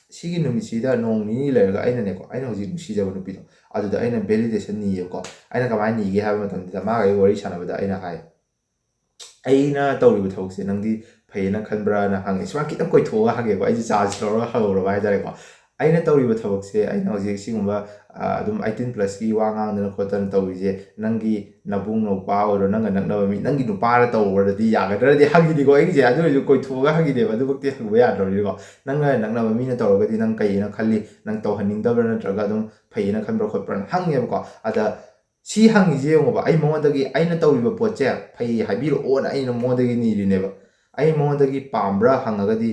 ꯁꯤꯒꯤ ꯅꯨꯃꯤꯠꯁꯤꯗ ꯅꯣꯡ ꯅꯤꯅꯤ ꯂꯩꯔꯒ ꯑꯩꯅꯅꯦꯀꯣ, ꯑꯩꯅ ꯍꯧꯖꯤꯛ ꯅꯨꯡꯁꯤꯖꯕ ꯅꯨꯄꯤꯗꯣ, ꯑꯗꯨꯗ ꯑꯩꯅ ꯚꯦꯂꯤꯗꯦꯁꯟ ꯅꯤꯌꯦꯕꯀꯣ꯫ ꯑꯩꯅ ꯀꯃꯥꯏꯅ ꯅꯤꯒꯦ ꯍꯥꯏꯕ ꯃꯇꯝꯗ, ꯃꯥꯒ ꯑꯩ ꯋꯥꯔꯤ ꯁꯥꯟꯅꯕꯗ ꯑꯩꯅ ꯍꯥꯏ, "ꯑꯩꯅ ꯇꯧꯔꯤꯕ ꯊꯕꯛꯁꯦ ꯅꯪꯗꯤ ꯐꯩꯌꯦꯅ ꯈꯟꯕ꯭ꯔꯥꯅ?" ꯍꯪꯉꯦ꯫ ꯁꯨꯃꯥꯏꯅ ꯈꯤꯇꯪ ꯀꯣꯏꯊꯣꯛꯑꯒ ꯍꯪꯉꯦꯀꯣ, ꯑꯩꯁꯦ ꯆꯥꯟꯁ ꯂꯧꯔꯒ ꯍꯪꯍꯧꯔꯕ ꯍꯥꯏꯇꯥꯔꯦꯀꯣ꯫ "ꯑꯩꯅ ꯇꯧꯔꯤꯕ ꯊꯕꯛꯁꯦ, ꯑꯩꯅ ꯍꯧꯖꯤꯛ ꯁꯤꯒꯨꯝꯕ, ꯑ, ꯑꯗꯨꯝ ꯑꯩꯠꯇꯤꯟ ꯄ꯭ꯂꯁꯀꯤ ꯋꯥ ꯉꯥꯡꯗꯅ ꯈꯣꯠꯇꯅ ꯇꯧꯔꯤꯁꯦ, ꯅꯪꯒꯤ ꯅꯕꯨꯡ ꯅꯧꯄꯥ ꯑꯣꯏꯔꯣ, ꯅꯪꯒ ꯅꯛꯅꯕ ꯃꯤ, ꯅꯪꯒꯤ ꯅꯨꯄꯥꯅ ꯇꯧꯕꯗꯗꯤ ꯌꯥꯒꯗ꯭ꯔꯗꯤ?" ꯍꯪꯉꯤꯅꯤꯀꯣ꯫ ꯑꯩꯒꯤꯁꯦ ꯑꯗꯨ ꯑꯣꯏꯔꯁꯨ ꯀꯣꯏꯊꯣꯛꯑꯒ ꯍꯪꯉꯤꯅꯦꯕ, ꯑꯗꯨꯃꯛꯇꯤ ꯍꯪꯕ ꯌꯥꯗ꯭ꯔꯕꯅꯤꯅꯀꯣ꯫ "ꯅꯪꯒ ꯅꯛꯅꯕ ꯃꯤꯅ ꯇꯧꯔꯒꯗꯤ ꯅꯪ ꯀꯩꯅ ꯈꯜꯂꯤ? ꯅꯪ ꯇꯧꯍꯟꯅꯤꯡꯗꯕ꯭ꯔꯥ, ꯅꯠꯇ꯭ꯔꯒ ꯑꯗꯨꯝ ꯐꯩꯌꯦꯅ ꯈꯟꯕ꯭ꯔꯥ ꯈꯣꯠꯄ꯭ꯔꯥꯅ?" ꯍꯪꯉꯦꯕꯀꯣ꯫ ꯑꯗ ꯁꯤ ꯍꯪꯉꯤꯁꯦ ꯌꯦꯡꯉꯣꯕ, ꯑꯩ ꯃꯉꯣꯟꯗꯒꯤ ꯑꯩꯅ ꯇꯧꯔꯤꯕ ꯄꯣꯠꯁꯦ ꯐꯩ ꯍꯥꯏꯕꯤꯔꯛꯑꯣꯅ ꯑꯩꯅ ꯃꯉꯣꯟꯗꯒꯤ ꯅꯤꯔꯤꯅꯦꯕ꯫ ꯑꯩ ꯃꯉꯣꯟꯗꯒꯤ ꯄꯥꯝꯕ꯭ꯔꯥ ꯍꯪꯉꯒꯗꯤ,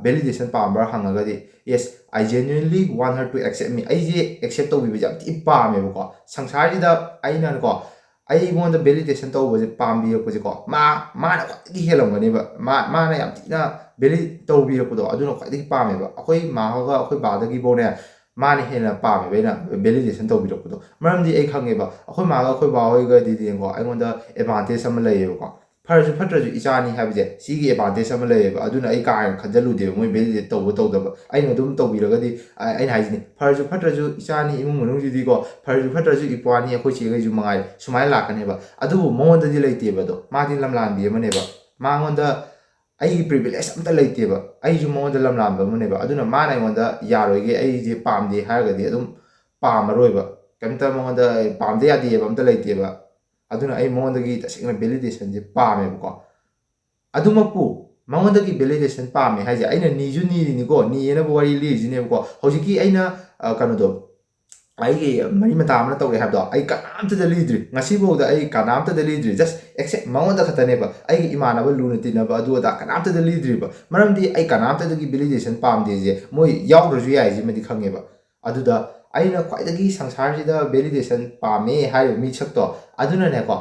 ꯚꯦꯂꯤꯗꯦꯁꯟ ꯄꯥꯝꯕ꯭ꯔꯥ ꯍꯪꯉꯒꯗꯤ, "Yes, I genuinely want her to accept me." ꯑꯩꯁꯦ ꯑꯦꯛꯁꯦꯞ ꯇꯧꯕꯤꯕꯁꯦ ꯌꯥꯝ ꯊꯤ ꯄꯥꯝꯃꯦꯕꯀꯣ꯫ ꯁꯪꯁꯥꯔꯁꯤꯗ ꯑꯩꯅꯀꯣ, ꯑꯩꯉꯣꯟꯗ ꯚꯦꯂꯤꯗꯦꯁꯟ ꯇꯧꯕꯁꯦ, ꯄꯥꯝꯕꯤꯔꯛꯄꯁꯦꯀꯣ, ꯃꯥ, ꯃꯥꯅ ꯈ꯭ꯋꯥꯏꯗꯒꯤ ꯍꯦꯜꯂꯝꯒꯅꯦꯕ꯫ ꯃꯥ, ꯃꯥꯅ ꯌꯥꯝ ꯊꯤꯅ ꯚꯦꯂꯤ ꯇꯧꯕꯤꯔꯛꯄꯗꯣ, ꯑꯗꯨꯅ ꯈ꯭ꯋꯥꯏꯗꯒꯤ ꯄꯥꯝꯃꯦꯕ꯫ ꯑꯩꯈꯣꯏ ꯃꯥꯒ ꯑꯩꯈꯣꯏ ꯕꯥꯗꯒꯤꯐꯥꯎꯅꯦ, ꯃꯥꯅ ꯍꯦꯟꯅ ꯄꯥꯝꯃꯦꯕ ꯑꯩꯅ ꯚꯦꯂꯤꯗꯦꯁꯟ ꯇꯧꯕꯤꯔꯛꯄꯗꯣ꯫ ꯃꯔꯝꯗꯤ ꯑꯩ ꯈꯪꯉꯦꯕ, ꯑꯩꯈꯣꯏ ꯃꯥꯒ ꯑꯩꯈꯣꯏ ꯕꯥ ꯍꯣꯏꯒꯗꯤꯅꯦꯀꯣ, ꯑꯩꯉꯣꯟꯗ ꯑꯦꯗꯚꯥꯟꯇꯦꯖ ꯑꯃ ꯂꯩꯌꯦꯕꯀꯣ꯫ ꯐꯔꯁꯨ ꯐꯠꯇ꯭ꯔꯁꯨ ꯏꯆꯥꯅꯤ ꯍꯥꯏꯕꯁꯦ, ꯁꯤꯒꯤ ꯑꯦꯗꯚꯥꯟꯇꯦꯖ ꯑꯃ ꯂꯩꯌꯦꯕ꯫ ꯑꯗꯨꯅ ꯑꯩ ꯀꯥ ꯍꯦꯟꯅ ꯈꯟꯖꯜꯂꯨꯗꯦꯕ, ꯃꯣꯏ ꯚꯦꯂꯤꯗꯦꯠ ꯇꯧꯕ ꯇꯧꯗꯕ꯫ ꯑꯩꯅ ꯑꯗꯨꯝ ꯇꯧꯕꯤꯔꯒꯗꯤ, ꯑ-, ꯑꯩꯅ ꯍꯥꯏꯁꯤꯅꯤ, ꯐꯔꯁꯨ ꯐꯠꯇ꯭ꯔꯁꯨ ꯏꯆꯥꯅꯤ, ꯏꯃꯨꯡ ꯃꯅꯨꯡꯁꯤꯗꯤꯀꯣ, ꯐꯔꯁꯨ ꯐꯠꯇ꯭ꯔꯁꯨ ꯏꯄ꯭ꯋꯥꯅꯤ, ꯑꯩꯈꯣꯏ ꯆꯦꯈꯩꯁꯨ ꯃꯉꯥꯏꯔꯦ, ꯁꯨꯃꯥꯏꯅ ꯂꯥꯛꯀꯅꯦꯕ꯫ ꯑꯗꯨꯕꯨ ꯃꯉꯣꯟꯗꯗꯤ ꯂꯩꯇꯦꯕ ꯑꯗꯣ꯫ ꯃꯥꯗꯤ ꯂꯝꯂꯥꯟꯕꯤ ꯑꯃꯅꯦꯕ꯫ ꯃꯉꯣꯟꯗ ꯑꯩꯒꯤ ꯄ꯭ꯔꯤꯚꯤꯂꯦꯖ ꯑꯝꯇ ꯂꯩꯇꯦꯕ꯫ ꯑꯩꯁꯨ ꯃꯉꯣꯟꯗ ꯂꯝꯂꯥꯟꯕ ꯑꯃꯅꯦꯕ꯫ ꯑꯗꯨꯅ ꯃꯥꯅ ꯑꯩꯉꯣꯟꯗ "ꯌꯥꯔꯣꯏꯒꯦ, ꯑꯩꯁꯦ ꯄꯥꯝꯗꯦ" ꯍꯥꯏꯔꯒꯗꯤ ꯑꯗꯨꯝ ꯄꯥꯝꯃꯔꯣꯏꯕ꯫ ꯀꯩꯝꯇ ꯃꯉꯣꯟꯗ ꯄꯥꯝꯗ ꯌꯥꯗꯦꯕ ꯑꯝꯇ ꯂꯩꯇꯦꯕ꯫ ꯑꯗꯨꯅ ꯑꯩ ꯃꯉꯣꯟꯗꯒꯤ ꯇꯁꯦꯡꯅ ꯚꯦꯂꯤꯗꯦꯁꯟꯁꯦ ꯄꯥꯝꯃꯦꯕꯀꯣ꯫ ꯑꯗꯨꯃꯛꯄꯨ ꯃꯉꯣꯟꯗꯒꯤ ꯚꯦꯂꯤꯗꯦꯁꯟ ꯄꯥꯝꯃꯦ ꯍꯥꯏꯁꯦ, ꯑꯩꯅ ꯅꯤꯁꯨ ꯅꯤꯔꯤꯅꯤꯀꯣ, ꯅꯤꯌꯦꯅꯕꯨ ꯋꯥꯔꯤ ꯂꯤꯔꯤꯁꯤꯅꯦꯕꯀꯣ꯫ ꯍꯧꯖꯤꯛꯀꯤ ꯑꯩꯅ, ꯑ, ꯀꯩꯅꯣꯗꯣ, ꯑꯩꯒꯤ ꯃꯔꯤ ꯃꯇꯥ ꯑꯃꯅ ꯇꯧꯔꯦ ꯍꯥꯏꯕꯗꯣ, ꯑꯩ ꯀꯅꯥꯝꯇꯗ ꯂꯤꯗ꯭ꯔꯤ꯫ ꯉꯁꯤꯐꯥꯎꯗ ꯑꯩ ꯀꯅꯥꯝꯇꯗ ꯂꯤꯗ꯭ꯔꯤ꯫ Just except ꯃꯉꯣꯟꯗ ꯈꯛꯇꯅꯦꯕ꯫ ꯑꯩꯒꯤ ꯏꯃꯥꯟꯅꯕ ꯂꯨꯅ ꯇꯤꯟꯅꯕ ꯑꯗꯨ ꯑꯗꯥ ꯀꯅꯥꯝꯇꯗ ꯂꯤꯗ꯭ꯔꯤꯕ꯫ ꯃꯔꯝꯗꯤ ꯑꯩ ꯀꯅꯥꯝꯇꯗꯒꯤ ꯚꯦꯂꯤꯗꯦꯁꯟ ꯄꯥꯝꯗꯦꯁꯦ ꯃꯣꯏ ꯌꯥꯎꯗ꯭ꯔꯁꯨ ꯌꯥꯏ ꯁꯤꯃꯗꯤ ꯈꯪꯉꯦꯕ꯫ ꯑꯗꯨꯗ ꯑꯩꯅ ꯈ꯭ꯋꯥꯏꯗꯒꯤ ꯁꯪꯁꯥꯔꯁꯤꯗ ꯚꯦꯂꯤꯗꯦꯁꯟ ꯄꯥꯝꯃꯦ ꯍꯥꯏꯔꯤꯕ ꯃꯤꯁꯛꯇꯣ, ꯑꯗꯨꯅꯅꯦꯀꯣ,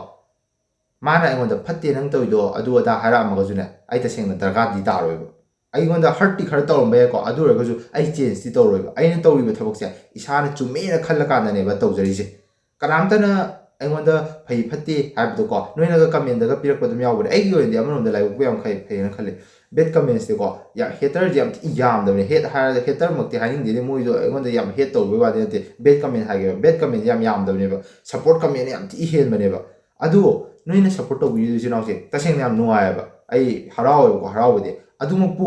ꯃꯥꯅ ꯑꯩꯉꯣꯟꯗ "ꯐꯠꯇꯦ ꯅꯪ ꯇꯧꯔꯤꯗꯣ, ꯑꯗꯨ ꯑꯗꯥ" ꯍꯥꯏꯔꯛꯑꯝꯃꯒꯁꯨꯅꯦ, ꯑꯩ ꯇꯁꯦꯡꯅ ꯗꯔꯀꯥꯔꯗꯤ ꯇꯥꯔꯣꯏꯕ꯫ ꯑꯩꯉꯣꯟꯗ ꯍꯔꯠꯇꯤ ꯈꯔ ꯇꯧꯔꯝꯕ ꯌꯥꯏꯀꯣ, ꯑꯗꯨ ꯑꯣꯏꯔꯒꯁꯨ ꯑꯩ ꯆꯦꯟꯖꯇꯤ ꯇꯧꯔꯣꯏꯕ꯫ ꯑꯩꯅ ꯇꯧꯔꯤꯕ ꯊꯕꯛꯁꯦ ꯏꯁꯥꯅ ꯆꯨꯝꯃꯦꯅ ꯈꯜꯂꯀꯥꯟꯗꯅꯦꯕ ꯇꯧꯖꯔꯤꯁꯦ꯫ ꯀꯅꯥꯝꯇꯅ ꯑꯩꯉꯣꯟꯗ ꯐꯩ ꯐꯠꯇꯦ ꯍꯥꯏꯕꯗꯣꯀꯣ, ꯅꯣꯏꯅꯒ ꯀꯃꯦꯟꯗꯒ ꯄꯤꯔꯛꯄ ꯑꯗꯨꯝ ꯌꯥꯎꯕꯅꯦ꯫ ꯑꯩꯒꯤ ꯑꯣꯏꯅꯗꯤ ꯑꯃꯔꯣꯝꯗ ꯂꯥꯏꯕꯛꯄꯨ ꯌꯥꯝ ꯐꯩ, ꯐꯩꯌꯦꯅ ꯈꯜꯂꯦ꯫ ꯕꯦꯠ ꯀꯃꯦꯟꯁꯇꯤꯀꯣ, ꯌꯥꯝ, ꯍꯦꯇꯔꯁꯦ ꯌꯥꯝ ꯊꯤ ꯌꯥꯝꯗꯕꯅꯦ꯫ ꯍꯦꯠ ꯍꯥꯏꯔꯒ ꯍꯦꯇꯔꯃꯛꯇꯤ ꯍꯥꯏꯅꯤꯡꯗꯦꯅꯦ, ꯃꯣꯏꯗꯣ ꯑꯩꯉꯣꯟꯗ ꯌꯥꯝ ꯍꯦꯠ ꯇꯧꯕꯩ ꯋꯥꯗꯤ ꯅꯠꯇꯦ꯫ ꯕꯦꯠ ꯀꯃꯦꯟ ꯍꯥꯏꯒꯦꯕ, ꯕꯦꯠ ꯀꯃꯦꯟꯁꯦ ꯌꯥꯝ ꯌꯥꯝꯗꯕꯅꯦꯕ, ꯁꯞꯄꯣꯔꯠ ꯀꯃꯦꯟ ꯌꯥꯝ ꯊꯤ ꯍꯦꯟꯕꯅꯦꯕ꯫ ꯑꯗꯨ ꯅꯣꯏꯅ ꯁꯞꯄꯣꯔꯠ ꯇꯧꯕꯤꯔꯤꯗꯣ, ꯏꯆꯤꯟ ꯏꯅꯥꯎꯁꯦ, ꯇꯁꯦꯡꯅ ꯌꯥꯝ ꯅꯨꯡꯉꯥꯏꯌꯦꯕ꯫ ꯑꯩ ꯍꯔꯥꯎꯋꯦꯕꯀꯣ, ꯍꯔꯥꯎꯕꯗꯤ꯫ ꯑꯗꯨꯃꯛꯄꯨ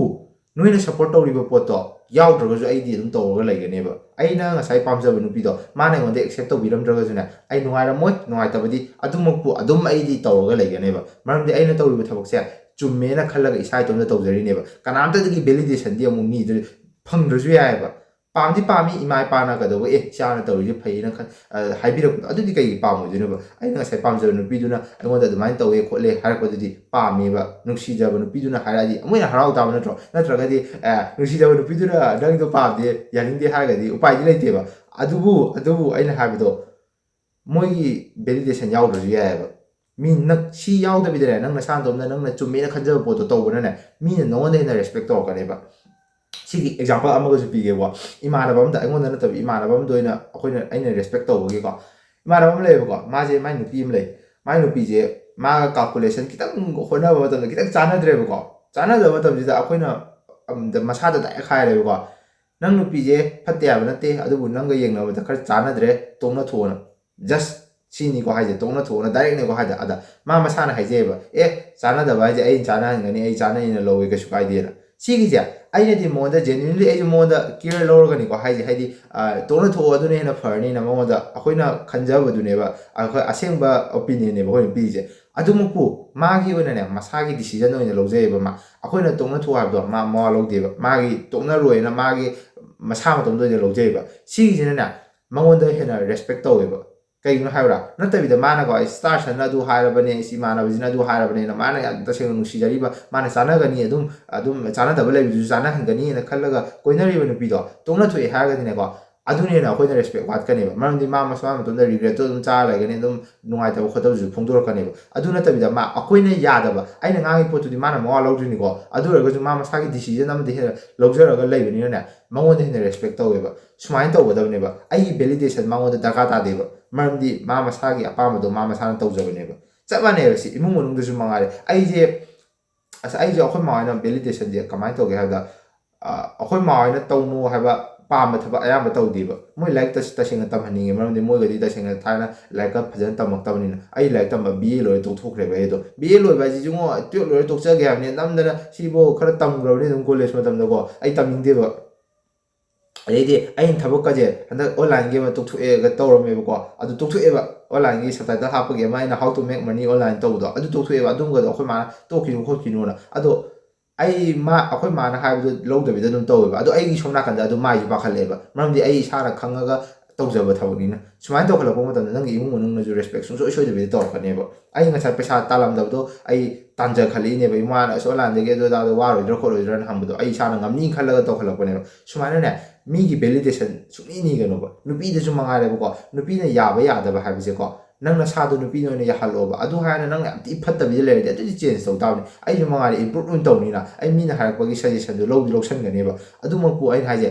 ꯅꯣꯏꯅ ꯁꯞꯄꯣꯔꯠ ꯇꯧꯔꯤꯕ ꯄꯣꯠꯇꯣ ꯌꯥꯎꯗ꯭ꯔꯒꯁꯨ ꯑꯩꯗꯤ ꯑꯗꯨꯝ ꯇꯧꯔꯒ ꯂꯩꯒꯅꯦꯕ꯫ ꯑꯩꯅ ꯉꯁꯥꯏ ꯄꯥꯝꯖꯕ ꯅꯨꯄꯤꯗꯣ ꯃꯥꯅ ꯑꯩꯉꯣꯟꯗ ꯑꯦꯛꯁꯦꯞ ꯇꯧꯕꯤꯔꯝꯗ꯭ꯔꯒꯁꯨꯅꯦ, ꯑꯩ ꯅꯨꯡꯉꯥꯏꯔꯝꯃꯣꯏ, ꯅꯨꯡꯉꯥꯏꯇꯕꯗꯤ꯫ ꯑꯗꯨꯃꯛꯄꯨ ꯑꯗꯨꯝ ꯑꯩꯗꯤ ꯇꯧꯔꯒ ꯂꯩꯒꯅꯦꯕ꯫ ꯃꯔꯝꯗꯤ ꯑꯩꯅ ꯇꯧꯔꯤꯕ ꯊꯕꯛꯁꯦ ꯆꯨꯝꯃꯦꯅ ꯈꯜꯂꯒ ꯏꯁꯥ ꯏꯇꯣꯝꯇ ꯇꯧꯖꯔꯤꯅꯦꯕ꯫ ꯀꯅꯥꯝꯇꯗꯒꯤ ꯚꯦꯂꯤꯗꯦꯁꯟꯗꯤ ꯑꯃꯨꯛ ꯅꯤꯗ꯭ꯔ-, ꯐꯪꯗ꯭ꯔꯁꯨ ꯌꯥꯏꯑꯕ꯫ ꯄꯥꯝꯗꯤ ꯄꯥꯝꯃꯤ, ꯏꯃꯥ ꯏꯄꯥꯅ ꯀꯩꯗꯧꯕ, "ꯑꯦ, ꯏꯆꯥꯅ ꯇꯧꯔꯤꯁꯦ ꯐꯩꯌꯦꯅ ꯈꯟ-, ꯑ, ꯍꯥꯏꯕꯤꯔꯛꯄꯗꯣ", ꯑꯗꯨꯗꯤ ꯀꯩꯒꯤ ꯄꯥꯝꯃꯣꯏꯗꯣꯏꯅꯣꯕ? ꯑꯩꯅ ꯉꯁꯥꯏ ꯄꯥꯝꯖꯕ ꯅꯨꯄꯤꯗꯨꯅ ꯑꯩꯉꯣꯟꯗ ꯑꯗꯨꯃꯥꯏꯅ ꯇꯧꯋꯦ ꯈꯣꯠꯂꯦ ꯍꯥꯏꯔꯛꯄꯗꯨꯗꯤ ꯄꯥꯝꯃꯦꯕ꯫ ꯅꯨꯡꯁꯤꯖꯕ ꯅꯨꯄꯤꯗꯨꯅ ꯍꯥꯏꯔꯛꯑꯗꯤ ꯑꯃꯨꯛ ꯍꯦꯟꯅ ꯍꯔꯥꯎ ꯇꯥꯕ ꯅꯠꯇ꯭ꯔꯣ? ꯅꯠꯇ꯭ꯔꯒꯗꯤ, ꯑꯦ, ꯅꯨꯡꯁꯤꯖꯕ ꯅꯨꯄꯤꯗꯨꯅ ꯅꯪꯗꯣ ꯄꯥꯝꯗꯦ, ꯌꯥꯅꯤꯡꯗꯦ ꯍꯥꯏꯔꯒꯗꯤ ꯎꯄꯥꯏꯗꯤ ꯂꯩꯇꯦꯕ꯫ ꯑꯗꯨꯕꯨ, ꯑꯗꯨꯕꯨ ꯑꯩꯅ ꯍꯥꯏꯕꯗꯣ, ꯃꯣꯏꯒꯤ ꯚꯦꯂꯤꯗꯦꯁꯟ ꯌꯥꯎꯗ꯭ꯔꯁꯨ ꯌꯥꯏꯑꯕ꯫ ꯃꯤ ꯅꯪ ꯁꯤ ꯌꯥꯎꯗꯕꯤꯗꯅꯦ, ꯅꯪ ꯅꯁꯥ ꯅꯇꯣꯝꯗ ꯅꯪꯅ ꯆꯨꯝꯃꯦꯅ ꯈꯟꯖꯕ ꯄꯣꯠꯇꯣ ꯇꯧꯕꯅꯅꯦ, ꯃꯤꯅ ꯅꯉꯣꯟꯗ ꯍꯦꯟꯅ ꯔꯦꯁꯄꯦꯛ ꯇꯧꯔꯛꯀꯅꯦꯕ꯫ ꯁꯤꯒꯤ ꯑꯦꯛꯖꯥꯝꯄꯜ ꯑꯃꯒꯁꯨ ꯄꯤꯒꯦꯕꯀꯣ꯫ ꯏꯃꯥꯟꯅꯕ ꯑꯃꯗ, ꯑꯩꯉꯣꯟꯗ ꯅꯠꯇꯕ ꯏꯃꯥꯟꯅꯕ ꯑꯃꯗ ꯑꯣꯏꯅ ꯑꯩꯈꯣꯏꯅ, ꯑꯩꯅ ꯔꯦꯁꯄꯦꯛ ꯇꯧꯕꯒꯤꯀꯣ, ꯏꯃꯥꯟꯅꯕ ꯑꯃ ꯂꯩꯌꯦꯕꯀꯣ, ꯃꯥꯁꯦ, ꯃꯥꯏ ꯅꯨꯄꯤ ꯑꯃ ꯂꯩ꯫ ꯃꯥꯏ ꯅꯨꯄꯤꯁꯦ, ꯃꯥꯒ ꯀꯥꯜꯀꯨꯂꯦꯁꯟ ꯈꯤꯇꯪ ꯍꯣꯠꯅꯕ ꯃꯇꯝꯗ ꯈꯤꯇꯪ ꯆꯥꯟꯅꯗ꯭ꯔꯦꯕꯀꯣ꯫ ꯆꯥꯟꯅꯗꯕ ꯃꯇꯝꯁꯤꯗ ꯑꯩꯈꯣꯏꯅ, ꯑꯝ, ꯃꯁꯥꯗ ꯗꯥꯏꯔꯦꯛ ꯍꯥꯏꯔꯦꯕꯀꯣ, "ꯅꯪ ꯅꯨꯄꯤꯁꯦ ꯐꯠꯇꯦ ꯍꯥꯏꯕ ꯅꯠꯇꯦ, ꯑꯗꯨꯕꯨ ꯅꯪꯒ ꯌꯦꯡꯅꯕꯗ ꯈꯔ ꯆꯥꯟꯅꯗ꯭ꯔꯦ, ꯇꯣꯛꯅ ꯊꯣꯛꯑꯣꯅ"꯫ ꯖꯁ ꯁꯤꯅꯤꯀꯣ ꯍꯥꯏꯁꯦ, "ꯇꯣꯛꯅ ꯊꯣꯛꯑꯣꯅ" ꯗꯥꯏꯔꯦꯛꯅꯤꯀꯣ ꯍꯥꯏꯗ꯫ ꯑꯗ ꯃꯥ ꯃꯁꯥꯅ ꯍꯥꯏꯖꯩꯑꯕ, "ꯑꯦ, ꯆꯥꯟꯅꯗꯕ ꯍꯥꯏꯁꯦ ꯑꯩꯅ ꯆꯥꯟꯅꯍꯟꯒꯅꯤ, ꯑꯩ ꯆꯥꯟꯅꯩꯅ ꯂꯧꯋꯦ, ꯀꯩꯁꯨ ꯀꯥꯏꯗꯦꯅ"꯫ ꯁꯤꯒꯤꯁꯦ ꯑꯩꯅꯗꯤ ꯃꯉꯣꯟꯗ ꯖꯦꯅ꯭ꯌꯨꯟꯂꯤ ꯑꯩꯁꯨ ꯃꯉꯣꯟꯗ ꯀꯤꯌꯔ ꯂꯧꯔꯒꯅꯤꯀꯣ ꯍꯥꯏꯁꯦ, ꯍꯥꯏꯗꯤ, ꯑ, "ꯇꯣꯛꯅ ꯊꯣꯛꯑꯣ, ꯑꯗꯨꯅ ꯍꯦꯟꯅ ꯐꯔꯅꯤꯅ" ꯃꯉꯣꯟꯗ ꯑꯩꯈꯣꯏꯅ ꯈꯟꯖꯕꯗꯨꯅꯦꯕ, ꯑꯩꯈꯣꯏ ꯑꯁꯦꯡꯕ ꯑꯣꯄꯤꯅꯤꯌꯟꯅꯦꯕ ꯑꯩꯈꯣꯏꯅ ꯄꯤꯔꯤꯁꯦ꯫ ꯑꯗꯨꯃꯛꯄꯨ ꯃꯥꯒꯤ ꯑꯣꯏꯅꯅꯦ, ꯃꯁꯥꯒꯤ ꯗꯤꯁꯤꯖꯟ ꯑꯣꯏꯅ ꯂꯧꯖꯩꯑꯕ ꯃꯥ꯫ ꯑꯩꯈꯣꯏꯅ ꯇꯣꯛꯅ ꯊꯣꯛꯑꯣ ꯍꯥꯏꯕꯗꯣ ꯃꯥ ꯃꯋꯥ ꯂꯧꯗꯦꯕ, ꯃꯥꯒꯤ ꯇꯣꯛꯅꯔꯣꯏꯅ ꯃꯥꯒꯤ ꯃꯁꯥ ꯃꯇꯣꯝꯗ ꯑꯣꯏꯅ ꯂꯧꯖꯩꯑꯕ꯫ ꯁꯤꯒꯤꯁꯤꯅꯅꯦ, ꯃꯉꯣꯟꯗ ꯍꯦꯟꯅ ꯔꯦꯁꯄꯦꯛ ꯇꯧꯋꯦꯕ꯫ ꯀꯩꯒꯤꯅꯣ ꯍꯥꯏꯕ꯭ꯔꯥ? ꯅꯠꯇꯕꯤꯗ ꯃꯥꯅꯀꯣ, "ꯑꯩ ꯁ꯭ꯇꯥꯔꯁꯟꯅ ꯑꯗꯨ ꯍꯥꯏꯔꯕꯅꯦ, ꯑꯩꯁ ꯏꯃꯥꯟꯅꯕꯁꯤꯅ ꯑꯗꯨ ꯍꯥꯏꯔꯕꯅꯦꯅ", ꯃꯥꯅ ꯌꯥꯝ ꯇꯁꯦꯡꯅ ꯅꯨꯡꯁꯤꯖꯔꯤꯕ, ꯃꯥꯅ ꯆꯥꯟꯅꯒꯅꯤ, ꯑꯗꯨꯝ, ꯑꯗꯨꯝ ꯆꯥꯟꯅꯗꯕ ꯂꯩꯕꯗꯨꯁꯨ ꯆꯥꯟꯅꯍꯟꯒꯅꯤꯅ ꯈꯜꯂꯒ ꯀꯣꯏꯅꯔꯤꯕ ꯅꯨꯄꯤꯗꯣ ꯇꯣꯛꯅ ꯊꯣꯛꯑꯦ ꯍꯥꯏꯔꯒꯗꯤꯅꯦꯀꯣ, ꯑꯗꯨꯅ ꯍꯦꯟꯅ ꯑꯩꯈꯣꯏꯅ ꯔꯦꯁꯄꯦꯛ ꯋꯥꯠꯀꯅꯦꯕ꯫ ꯃꯔꯝꯗꯤ ꯃꯥ ꯃꯁꯥ ꯃꯇꯣꯝꯗ ꯔꯤꯒ꯭ꯔꯦꯠꯇꯣ ꯑꯗꯨꯝ ꯆꯥꯔ ꯂꯩꯒꯅꯤ, ꯑꯗꯨꯝ ꯅꯨꯡꯉꯥꯏꯇꯕ ꯈꯣꯠꯇꯕꯁꯨ ꯐꯣꯡꯗꯣꯔꯛꯀꯅꯦꯕ꯫ ꯑꯗꯨ ꯅꯠꯇꯕꯤꯗ ꯃꯥ, ꯑꯩꯈꯣꯏꯅ ꯌꯥꯗꯕ, ꯑꯩꯅ ꯉꯥꯡꯉꯤ ꯄꯣꯠꯇꯨꯗꯤ ꯃꯥꯅ ꯃꯋꯥ ꯂꯧꯗ꯭ꯔꯤꯅꯤꯀꯣ, ꯑꯗꯨ ꯑꯣꯏꯔꯒꯁꯨ ꯃꯥ ꯃꯁꯥꯒꯤ ꯗꯤꯁꯤꯖꯟ ꯑꯃꯗꯤ ꯍꯦꯟꯅ ꯂꯧꯖꯔꯒ ꯂꯩꯕꯅꯤꯅꯅꯦ, ꯃꯉꯣꯟꯗ ꯍꯦꯟꯅ ꯔꯦꯁꯄꯦꯛ ꯇꯧꯋꯦꯕ꯫ ꯁꯨꯃꯥꯏꯅ ꯇꯧꯒꯗꯕꯅꯦꯕ꯫ ꯑꯩꯒꯤ ꯚꯦꯂꯤꯗꯦꯁꯟ ꯃꯉꯣꯟꯗ ꯗꯔꯀꯥꯔ ꯇꯥꯗꯦꯕ, ꯃꯔꯝꯗꯤ ꯃꯥ ꯃꯁꯥꯒꯤ ꯑꯄꯥꯝꯕꯗꯣ ꯃꯥ ꯃꯁꯥꯅ ꯇꯧꯖꯕꯅꯦꯕ꯫ ꯆꯞ ꯃꯥꯟꯅꯩꯕ ꯁꯤ, ꯏꯃꯨꯡ ꯃꯅꯨꯡꯗꯁꯨ ꯃꯉꯥꯏꯔꯦ꯫ ꯑꯩꯁꯦ, ꯑꯁ, ꯑꯩꯁꯦ ꯑꯩꯈꯣꯏ ꯃꯥ ꯍꯣꯏꯅ ꯚꯦꯂꯤꯗꯦꯁꯟꯁꯦ ꯀꯃꯥꯏꯅ ꯇꯧꯒꯦ ꯍꯥꯏꯕꯗ, ꯑ, ꯑꯩꯈꯣꯏ ꯃꯥ ꯍꯣꯏꯅ ꯇꯧꯅꯨ ꯍꯥꯏꯕ ꯄꯥꯝꯕ ꯊꯕꯛ ꯑꯌꯥꯝꯕ ꯇꯧꯗꯦꯕ꯫ ꯃꯣꯏ ꯂꯥꯏꯔꯤꯛ ꯇꯁ-, ꯇꯁꯦꯡꯅ ꯇꯝꯍꯟꯅꯤꯡꯉꯦ, ꯃꯔꯝꯗꯤ ꯃꯣꯏꯒꯗꯤ ꯇꯁꯦꯡꯅ ꯊꯥꯏꯅ ꯂꯥꯏꯔꯤꯛꯀ ꯐꯖꯅ ꯇꯝꯃꯛꯇꯕꯅꯤꯅ꯫ ꯑꯩ ꯂꯥꯏꯔꯤꯛ ꯇꯝꯕ ꯕꯤ ꯑꯦ ꯂꯣꯏꯔ ꯇꯣꯛꯊꯣꯛꯈ꯭ꯔꯦꯕ ꯑꯩ ꯑꯗꯣ꯫ ꯕꯤ ꯑꯦ ꯂꯣꯏꯕ ꯍꯥꯏꯁꯤꯁꯨ ꯉꯣ, ꯇꯨꯌꯦꯜꯞ ꯂꯣꯏꯔ ꯇꯣꯛꯆꯒꯦ ꯍꯥꯏꯕꯅꯤ, ꯅꯝꯗꯅ ꯁꯤꯕꯨ ꯈꯔ ꯇꯝꯈ꯭ꯔꯕꯅꯤ ꯑꯗꯨꯝ ꯀꯣꯂꯦꯖ ꯃꯇꯝꯗꯀꯣ꯫ ꯑꯩ ꯇꯝꯅꯤꯡꯗꯦꯕ꯫ ꯑꯗꯩꯗꯤ ꯑꯩꯅ ꯊꯕꯛꯀꯁꯦ ꯍꯟꯗꯛ ꯑꯣꯟꯂꯥꯏꯟꯒꯤ ꯑꯃ ꯇꯣꯛꯊꯣꯛꯑꯦꯒ ꯇꯧꯔꯝꯃꯦꯕꯀꯣ, ꯑꯗꯨ ꯇꯣꯛꯊꯣꯛꯑꯦꯕ꯫ ꯑꯣꯟꯂꯥꯏꯟꯒꯤ ꯁꯕꯇꯥꯏꯇꯜ ꯍꯥꯞꯄꯒꯤ ꯑꯃ ꯑꯩꯅ How to Make Money Online ꯇꯧꯕꯗꯣ, ꯑꯗꯨ ꯇꯣꯛꯊꯣꯛꯑꯦꯕ꯫ ꯑꯗꯨꯝꯕꯗꯣ ꯑꯩꯈꯣꯏ ꯃꯥꯅ "ꯇꯣꯛꯈꯤꯅꯨ ꯈꯣꯠꯈꯤꯅꯨꯅ", ꯑꯗꯣ ꯑꯩ ꯃꯥ-, ꯑꯩꯈꯣꯏ ꯃꯥꯅ ꯍꯥꯏꯕꯗꯣ ꯂꯧꯗꯕꯤꯗ ꯑꯗꯨꯝ ꯇꯧꯋꯦꯕ꯫ ꯑꯗꯣ ꯑꯩꯒꯤ ꯁꯣꯝ ꯅꯥꯀꯟꯗ ꯑꯗꯨꯝ ꯃꯥꯏꯁꯨ ꯄꯥꯈꯠꯂꯛꯑꯦꯕ, ꯃꯔꯝꯗꯤ ꯑꯩ ꯏꯁꯥꯅ ꯈꯪꯉꯒ ꯇꯧꯖꯕ ꯊꯕꯛꯅꯤꯅ꯫ ꯁꯨꯃꯥꯏꯅ ꯇꯧꯈꯠꯂꯛꯄ ꯃꯇꯝꯗ ꯅꯪꯒꯤ ꯏꯃꯨꯡ ꯃꯅꯨꯡꯅꯁꯨ ꯔꯦꯁꯄꯦꯛ ꯁꯨꯡꯁꯣꯏ ꯁꯣꯏꯗꯕꯤꯗ ꯇꯧꯔꯛꯀꯅꯦꯕ꯫ ꯑꯩ ꯉꯁꯥꯏ ꯄꯩꯁꯥ ꯇꯥꯜꯂꯝꯗꯕꯗꯣ ꯑꯩ ꯇꯥꯟꯖꯈꯠꯂꯛꯏꯅꯦꯕ꯫ "ꯏꯃꯥꯅ ꯑꯁ ꯑꯣꯟꯂꯥꯏꯟꯗꯒꯤ ꯑꯗꯨ ꯑꯗꯥꯗꯣ ꯋꯥꯔꯣꯏꯗ꯭ꯔꯥ ꯈꯣꯠꯂꯣꯏꯗ꯭ꯔꯥꯅ" ꯍꯪꯕꯗꯣ ꯑꯩ ꯏꯁꯥꯅ ꯉꯝꯅꯤ ꯈꯜꯂꯒ ꯇꯧꯈꯠꯂꯛꯄꯅꯦꯕ꯫ ꯁꯨꯃꯥꯏꯅꯅꯦ, ꯃꯤꯒꯤ ꯚꯦꯂꯤꯗꯦꯁꯟ ꯁꯨꯡꯅꯤ ꯅꯤꯒꯅꯣꯕ꯫ ꯅꯨꯄꯤꯗꯁꯨ ꯃꯉꯥꯏꯔꯦꯕꯀꯣ, ꯅꯨꯄꯤꯅ ꯌꯥꯕ ꯌꯥꯗꯕ ꯍꯥꯏꯕꯁꯦꯀꯣ, ꯅꯪ ꯅꯁꯥꯗꯣ ꯅꯨꯄꯤꯅ ꯑꯣꯏꯅ ꯌꯥꯍꯜꯂꯣꯕ꯫ ꯑꯗꯨ ꯍꯥꯏꯅ ꯅꯪ ꯌꯥꯝ ꯊꯤ ꯐꯠꯇꯕꯤꯗ ꯂꯩꯔꯗꯤ ꯑꯗꯨꯗꯤ ꯆꯦꯟꯖ ꯇꯧ ꯇꯥꯕꯅꯤ꯫ ꯑꯩꯁꯨ ꯃꯉꯥꯏꯔꯦ, ꯏꯝꯄ꯭ꯔꯨꯚ ꯑꯣꯏꯅ ꯇꯧꯅꯤꯅ ꯑꯩ ꯃꯤꯅ ꯍꯥꯏꯔꯛꯄꯒꯤ ꯁꯖꯦꯁꯟꯗꯨ ꯂꯧꯗꯤ ꯂꯧꯁꯟꯒꯅꯦꯕ꯫ ꯑꯗꯨꯃꯛꯄꯨ ꯑꯩꯅ ꯍꯥꯏꯁꯦ,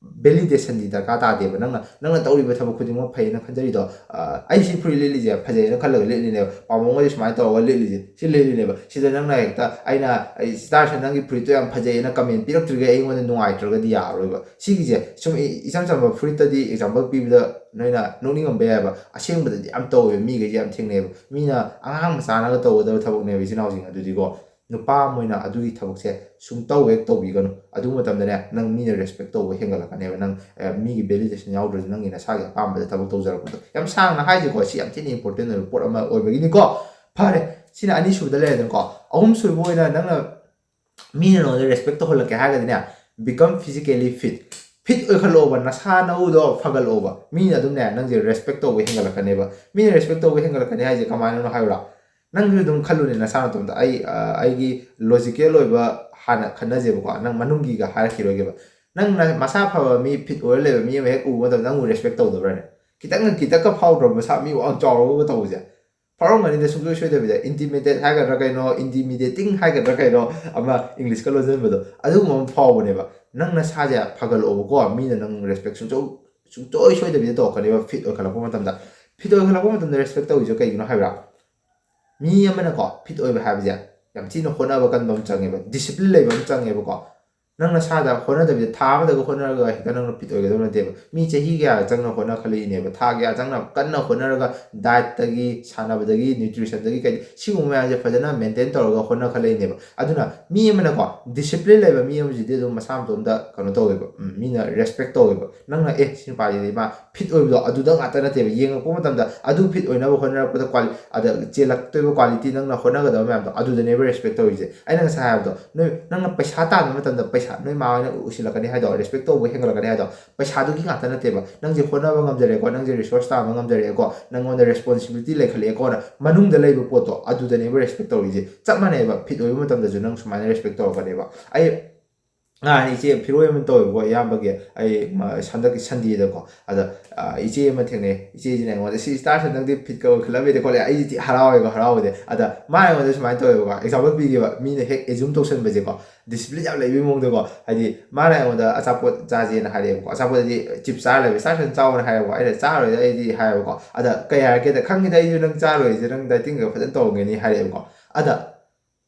ꯚꯦꯂꯤꯗꯦꯁꯟꯗꯤ ꯗꯔꯀꯥꯔ ꯇꯥꯗꯦꯕ꯫ ꯅꯪꯅ, ꯅꯪꯅ ꯇꯧꯔꯤꯕ ꯊꯕꯛ ꯈꯨꯗꯤꯡꯃꯛ ꯐꯩꯌꯦꯅ ꯈꯟꯖꯔꯤꯗꯣ, ꯑ, "ꯑꯩ ꯁꯤ ꯐꯨꯔꯤꯠ ꯂꯤꯠꯂꯤꯁꯦ ꯐꯖꯩꯌꯦꯅ ꯈꯜꯂꯒ ꯂꯤꯠꯂꯤꯅꯦꯕ, ꯄꯥꯝꯕꯣꯝꯒꯁꯦ ꯁꯨꯃꯥꯏꯅ ꯇꯧꯔꯒ ꯂꯤꯠꯂꯤꯁꯦ ꯁꯤ ꯂꯤꯠꯂꯤꯅꯦꯕ", ꯁꯤꯗ ꯅꯪꯅ ꯍꯦꯛꯇ ꯑꯩꯅ, "ꯑꯩ ꯁꯤꯇꯥꯔꯁꯦ ꯅꯪꯒꯤ ꯐꯨꯔꯤꯠꯇꯣ ꯌꯥꯝ ꯐꯖꯩꯌꯦꯅ ꯀꯃꯦꯟ ꯄꯤꯔꯛꯇ꯭ꯔꯤꯈꯩ ꯑꯩꯉꯣꯟꯗ ꯅꯨꯡꯉꯥꯏꯇ꯭ꯔꯒꯗꯤ ꯌꯥꯔꯔꯣꯏꯕ"꯫ ꯁꯤꯒꯤꯁꯦ ꯁꯨꯝ ꯏ-, ꯏꯆꯝ ꯆꯝꯕ ꯐꯨꯔꯤꯠꯇꯗꯤ ꯑꯦꯛꯖꯥꯝꯄꯜ ꯄꯤꯕꯗ ꯅꯣꯏꯅ ꯅꯣꯛꯅꯤꯡꯉꯝꯕ ꯌꯥꯏꯕ, ꯑꯁꯦꯡꯕꯗꯗꯤ ꯌꯥꯝ ꯇꯧꯋꯦꯕ, ꯃꯤꯈꯩꯁꯦ ꯌꯥꯝ ꯊꯦꯡꯅꯩꯕ꯫ ꯃꯤꯅ ꯑꯉꯥꯡ ꯃꯆꯥꯅꯒ ꯇꯧꯒꯗꯕ ꯊꯕꯛꯅꯦꯕ ꯏꯆꯤꯟ ꯏꯅꯥꯎꯁꯤꯡ ꯑꯗꯨꯗꯤꯀꯣ꯫ ꯅꯨꯄꯥ ꯑꯃ ꯑꯣꯏꯅ ꯑꯗꯨꯒꯤ ꯊꯕꯛꯁꯦ ꯁꯨꯡꯇꯧ ꯍꯦꯛ ꯇꯧꯕꯤꯒꯅꯨ꯫ ꯑꯗꯨ ꯃꯇꯝꯗꯅꯦ, ꯅꯪ ꯃꯤꯅ ꯔꯦꯁꯄꯦꯛ ꯇꯧꯕ ꯍꯦꯟꯒꯠꯂꯛꯀꯅꯦꯕ꯫ ꯅꯪ, ꯑ, ꯃꯤꯒꯤ ꯚꯦꯂꯤꯗꯦꯁꯟ ꯌꯥꯎꯗ꯭ꯔꯁꯨ ꯅꯪꯒꯤ ꯅꯁꯥꯒꯤ ꯑꯄꯥꯝꯕꯗ ꯊꯕꯛ ꯇꯧꯖꯔꯛꯄꯗꯣ꯫ ꯌꯥꯝ ꯁꯥꯡꯅ ꯍꯥꯏꯁꯦꯀꯣ, ꯁꯤ ꯌꯥꯝ ꯊꯤꯅ ꯏꯝꯄꯣꯔꯇꯦꯟ ꯑꯣꯏꯕ ꯄꯣꯠ ꯑꯃ ꯑꯣꯏꯕꯒꯤꯅꯤꯀꯣ꯫ ꯐꯔꯦ, ꯁꯤꯅ ꯑꯅꯤꯁꯨꯕꯗ ꯂꯩꯔꯦꯗꯅꯀꯣ꯫ ꯑꯍꯨꯝꯁꯨꯕ ꯑꯣꯏꯅ ꯅꯪꯅ ꯃꯤꯅ ꯅꯉꯣꯟꯗ ꯔꯦꯁꯄꯦꯛ ꯇꯧꯍꯜꯂꯛꯀꯦ ꯍꯥꯏꯔꯒꯗꯤꯅꯦ, become physically fit꯫ ꯐꯤꯠ ꯑꯣꯏꯈꯠꯂꯛꯑꯣꯕ, ꯅꯁꯥ ꯅꯎꯗꯣ ꯐꯒꯠꯂꯛꯑꯣꯕ꯫ ꯃꯤꯅ ꯑꯗꯨꯝꯅꯦ, ꯅꯪꯁꯦ ꯔꯦꯁꯄꯦꯛ ꯇꯧꯕ ꯍꯦꯟꯒꯠꯂꯛꯀꯅꯦꯕ꯫ ꯃꯤꯅ ꯔꯦꯁꯄꯦꯛ ꯇꯧꯕ ꯍꯦꯟꯒꯠꯂꯛꯀꯅꯤ ꯍꯥꯏꯁꯦ ꯀꯃꯥꯏꯅꯅꯣ ꯍꯥꯏꯕ꯭ꯔꯥ? ꯅꯪꯁꯨ ꯑꯗꯨꯝ ꯈꯜꯂꯨꯅꯦ ꯅꯁꯥ ꯅꯇꯣꯝꯇ꯫ ꯑꯩ, ꯑ, ꯑꯩꯒꯤ ꯂꯣꯖꯤꯀꯦꯜ ꯑꯣꯏꯕ ꯍꯥꯟꯅ ꯈꯟꯅꯁꯦꯕꯀꯣ, ꯅꯪ ꯃꯅꯨꯡꯒꯤꯒ ꯍꯥꯏꯔꯛꯈꯤꯔꯣꯏꯒꯦꯕ꯫ ꯅꯪꯅ ꯃꯁꯥ ꯐꯕ ꯃꯤ, ꯐꯤꯠ ꯑꯣꯏꯔ ꯂꯩꯕ ꯃꯤ ꯑꯃ ꯍꯦꯛ ꯎꯕ ꯃꯇꯝꯗ ꯅꯪꯕꯨ ꯔꯦꯁꯄꯦꯛ ꯇꯧꯗꯕ꯭ꯔꯥꯅꯦ? ꯈꯤꯇꯪ ꯈꯤꯇꯪꯒ ꯐꯥꯎꯗ꯭ꯔꯣ, ꯃꯁꯥ ꯃꯤ ꯋꯥꯡ ꯆꯥꯎꯔꯒ ꯇꯧꯕꯁꯦ? ꯐꯥꯎꯔꯝꯒꯅꯤꯗ, ꯁꯨꯡꯁꯣꯏ ꯁꯣꯏꯗꯕꯤꯗ ꯏꯟꯇꯤꯃꯤꯗꯦꯠ ꯍꯥꯏꯒꯗ꯭ꯔꯥ ꯀꯩꯅꯣ, ꯏꯟꯇꯤꯃꯤꯗꯦꯇꯤꯡ ꯍꯥꯏꯒꯗ꯭ꯔꯥ ꯀꯩꯅꯣ, ꯑꯃ ꯏꯪꯂꯤꯁꯀ ꯂꯣꯟꯁꯤꯟꯕꯗꯣ, ꯑꯗꯨꯒꯨꯝꯕ ꯑꯃ ꯐꯥꯎꯕꯅꯦꯕ꯫ ꯅꯪ ꯅꯁꯥꯁꯦ ꯐꯒꯠꯂꯛꯑꯣꯕꯀꯣ, ꯃꯤꯅ ꯅꯪ ꯔꯦꯁꯄꯦꯛ ꯁꯨꯡꯁꯣꯏ ꯁꯨꯡꯁꯣꯏ ꯁꯣꯏꯗꯕꯤꯗ ꯇꯧꯔꯛꯀꯅꯦꯕ ꯐꯤꯠ ꯑꯣꯏꯈꯠꯂꯛꯄ ꯃꯇꯝꯗ꯫ ꯐꯤꯠ ꯑꯣꯏꯈꯠꯂꯛꯄ ꯃꯇꯝꯗ ꯔꯦꯁꯄꯦꯛ ꯇꯧꯔꯤꯁꯦ ꯀꯩꯒꯤꯅꯣ ꯍꯥꯏꯕ꯭ꯔꯥ? ꯃꯤ ꯑꯃꯅꯀꯣ ꯐꯤꯠ ꯑꯣꯏꯕ ꯍꯥꯏꯕꯁꯦ ꯌꯥꯝ ꯊꯤꯅ ꯍꯣꯠꯅꯕ ꯀꯟꯕ ꯑꯃ ꯆꯪꯉꯦꯕ, ꯗꯤꯁꯤꯄ꯭ꯂꯤꯟ ꯂꯩꯕ ꯑꯃ ꯆꯪꯉꯦꯕꯀꯣ꯫ ꯅꯪ ꯅꯁꯥꯗ ꯍꯣꯠꯅꯗꯕꯤꯗ ꯊꯥ ꯑꯃꯗꯒ ꯍꯣꯠꯅꯔꯒ ꯍꯦꯛꯇ ꯅꯪꯅ ꯐꯤꯠ ꯑꯣꯏꯒꯗꯕ ꯅꯠꯇꯦꯕ꯫ ꯃꯤ ꯆꯍꯤ ꯀꯌꯥ ꯆꯪꯅ ꯍꯣꯠꯅꯈꯠꯂꯛꯏꯅꯦꯕ, ꯊꯥ ꯀꯌꯥ ꯆꯪꯅ ꯀꯟꯅ ꯍꯣꯠꯅꯔꯒ ꯗꯥꯏꯠꯇꯒꯤ, ꯁꯥꯟꯅꯕꯗꯒꯤ, ꯀꯩ, ꯁꯤꯒꯨꯝꯕ ꯃꯌꯥꯝꯁꯦ ꯐꯖꯅ ꯃꯦꯟꯇꯦꯟ ꯇꯧꯔꯒ ꯍꯣꯠꯅꯈꯠꯂꯛꯏꯅꯦꯕ꯫ ꯑꯗꯨꯅ ꯃꯤ ꯑꯃꯅꯀꯣ ꯗꯤꯁꯤꯄ꯭ꯂꯤꯟ ꯂꯩꯕ ꯃꯤ ꯑꯃꯁꯤꯗꯤ ꯑꯗꯨꯝ ꯃꯁꯥ ꯃꯇꯣꯝꯗ ꯀꯩꯅꯣ ꯇꯧꯋꯦꯕ, ꯎꯝ, ꯃꯤꯅ ꯔꯦꯁꯄꯦꯛ ꯇꯧꯋꯦꯕ꯫ ꯅꯪꯅ "ꯑꯦ, ꯁꯤ ꯅꯨꯄꯥꯁꯤꯗꯤ ꯃꯥ ꯐꯤꯠ ꯑꯣꯏꯕꯗꯣ" ꯑꯗꯨꯗ ꯉꯥꯛꯇ ꯅꯠꯇꯦꯕ꯫ ꯌꯦꯡꯉꯛꯄ ꯃꯇꯝꯗ ꯑꯗꯨ ꯐꯤꯠ ꯑꯣꯏꯅꯕ ꯍꯣꯠꯅꯔꯛꯄꯗ ꯀ꯭ꯋꯥꯂꯤ-, ꯑꯗ ꯆꯦꯜꯂꯛꯇꯣꯏꯕ ꯀ꯭ꯋꯥꯂꯤꯇꯤ, ꯅꯪꯅ ꯍꯣꯠꯅꯒꯗꯕ ꯃꯌꯥꯝꯗꯣ ꯑꯗꯨꯗꯅꯦꯕ ꯔꯦꯁꯄꯦꯛ ꯇꯧꯔꯤꯁꯦ꯫ ꯑꯩꯅ ꯉꯁꯥꯏ ꯍꯥꯏꯕꯗꯣ, ꯅꯣꯏ, ꯅꯪꯅ ꯄꯩꯁꯥ ꯇꯥꯟꯕ ꯃꯇꯝꯗ ꯄꯩꯁꯥ, ꯅꯣꯏ ꯃꯥ ꯍꯣꯏꯅ ꯎꯁꯤꯜꯂꯛꯀꯅꯤ ꯍꯥꯏꯗꯣ, ꯔꯦꯁꯄꯦꯛ ꯇꯧꯕ ꯍꯦꯟꯒꯠꯂꯛꯀꯅꯤ ꯍꯥꯏꯗꯣ, ꯄꯩꯁꯥꯗꯨꯒꯤ ꯉꯥꯛꯇ ꯅꯠꯇꯦꯕ꯫ ꯅꯪꯁꯦ ꯍꯣꯠꯅꯕ ꯉꯝꯖꯔꯦꯀꯣ, ꯅꯪꯁꯦ ꯔꯤꯁꯣꯔꯁ ꯇꯥꯟꯕ ꯉꯝꯖꯔꯛꯑꯦꯀꯣ, ꯅꯪꯉꯣꯟꯗ ꯔꯦꯁꯄꯣꯟꯁꯤꯕꯤꯂꯤꯇꯤ ꯂꯩꯈꯠꯂꯛꯑꯦꯀꯣꯅ ꯃꯅꯨꯡꯗ ꯂꯩꯕ ꯄꯣꯠꯇꯣ, ꯑꯗꯨꯗꯅꯦꯕ ꯔꯦꯁꯄꯦꯛ ꯇꯧꯔꯤꯁꯦ꯫ ꯆꯞ ꯃꯥꯟꯅꯩꯕ, ꯐꯤꯠ ꯑꯣꯏꯕ ꯃꯇꯝꯗꯁꯨ ꯅꯪ ꯁꯨꯃꯥꯏꯅ ꯔꯦꯁꯄꯦꯛ ꯇꯧꯔꯛꯀꯅꯦꯕ꯫ ꯑꯩ ꯉꯍꯥꯟ ꯏꯆꯦ ꯐꯤꯔꯣꯏ ꯑꯃ ꯇꯧꯋꯦꯕꯀꯣ, ꯏꯌꯥꯝꯕꯒꯤ, ꯑꯩ ꯃ-, ꯍꯟꯗꯛꯀꯤ ꯁꯟꯗꯦꯗꯀꯣ꯫ ꯑꯗ, ꯑ, ꯏꯆꯦ ꯑꯃ ꯊꯦꯡꯅꯩ꯫ ꯏꯆꯦꯁꯤꯅ ꯑꯩꯉꯣꯟꯗ, "ꯁꯤ ꯏꯁꯇꯥꯔꯁꯦ ꯅꯪꯗꯤ ꯐꯤꯠꯀ ꯑꯣꯏꯈꯠꯂꯝꯃꯤꯗ ꯈꯣꯠꯂꯦ", ꯑꯩꯗꯤ ꯊꯤ ꯍꯔꯥꯎꯋꯦꯀꯣ, ꯍꯔꯥꯎꯕꯗꯤ꯫ ꯑꯗ ꯃꯥꯅ ꯑꯩꯉꯣꯟꯗ ꯁꯨꯃꯥꯏꯅ ꯇꯧꯋꯦꯕꯀꯣ, ꯑꯦꯛꯖꯥꯝꯄꯜ ꯄꯤꯒꯦꯕ, ꯃꯤꯅ ꯍꯦꯛ ꯑꯦꯖꯨꯝ ꯇꯧꯁꯟꯕꯁꯦꯀꯣ, ꯗꯤꯁꯤꯄ꯭ꯂꯤꯟ ꯌꯥꯝ ꯂꯩꯕꯒꯤ ꯃꯑꯣꯡꯗꯀꯣ꯫ ꯍꯥꯏꯗꯤ ꯃꯥꯅ ꯑꯩꯉꯣꯟꯗ ꯑꯆꯥꯄꯣꯠ ꯆꯥꯁꯦꯅ ꯍꯥꯏꯔꯛꯑꯦꯕꯀꯣ, ꯑꯆꯥꯄꯣꯠ ꯍꯥꯏꯗꯤ ꯆꯤꯞꯁ ꯆꯥꯔ ꯂꯩꯕ, "ꯏꯁꯇꯥꯔꯁꯦ ꯆꯥꯎꯅ" ꯍꯥꯏꯔꯦꯕꯀꯣ, ꯑꯩꯅ "ꯆꯥꯔꯣꯏꯗ ꯑꯩꯗꯤ" ꯍꯥꯏꯌꯦꯕꯀꯣ꯫ ꯑꯗ ꯀꯩ ꯍꯥꯏꯔꯛꯀꯦꯗ, "ꯈꯪꯉꯤꯗ ꯑꯩꯁꯨ ꯅꯪ ꯆꯥꯔꯣꯏꯁꯦ, ꯅꯪ ꯗꯥꯏꯇꯤꯡꯒ ꯐꯖꯅ ꯇꯧꯔꯝꯒꯅꯤ" ꯍꯥꯏꯔꯛꯑꯦꯕꯀꯣ꯫ ꯑꯗ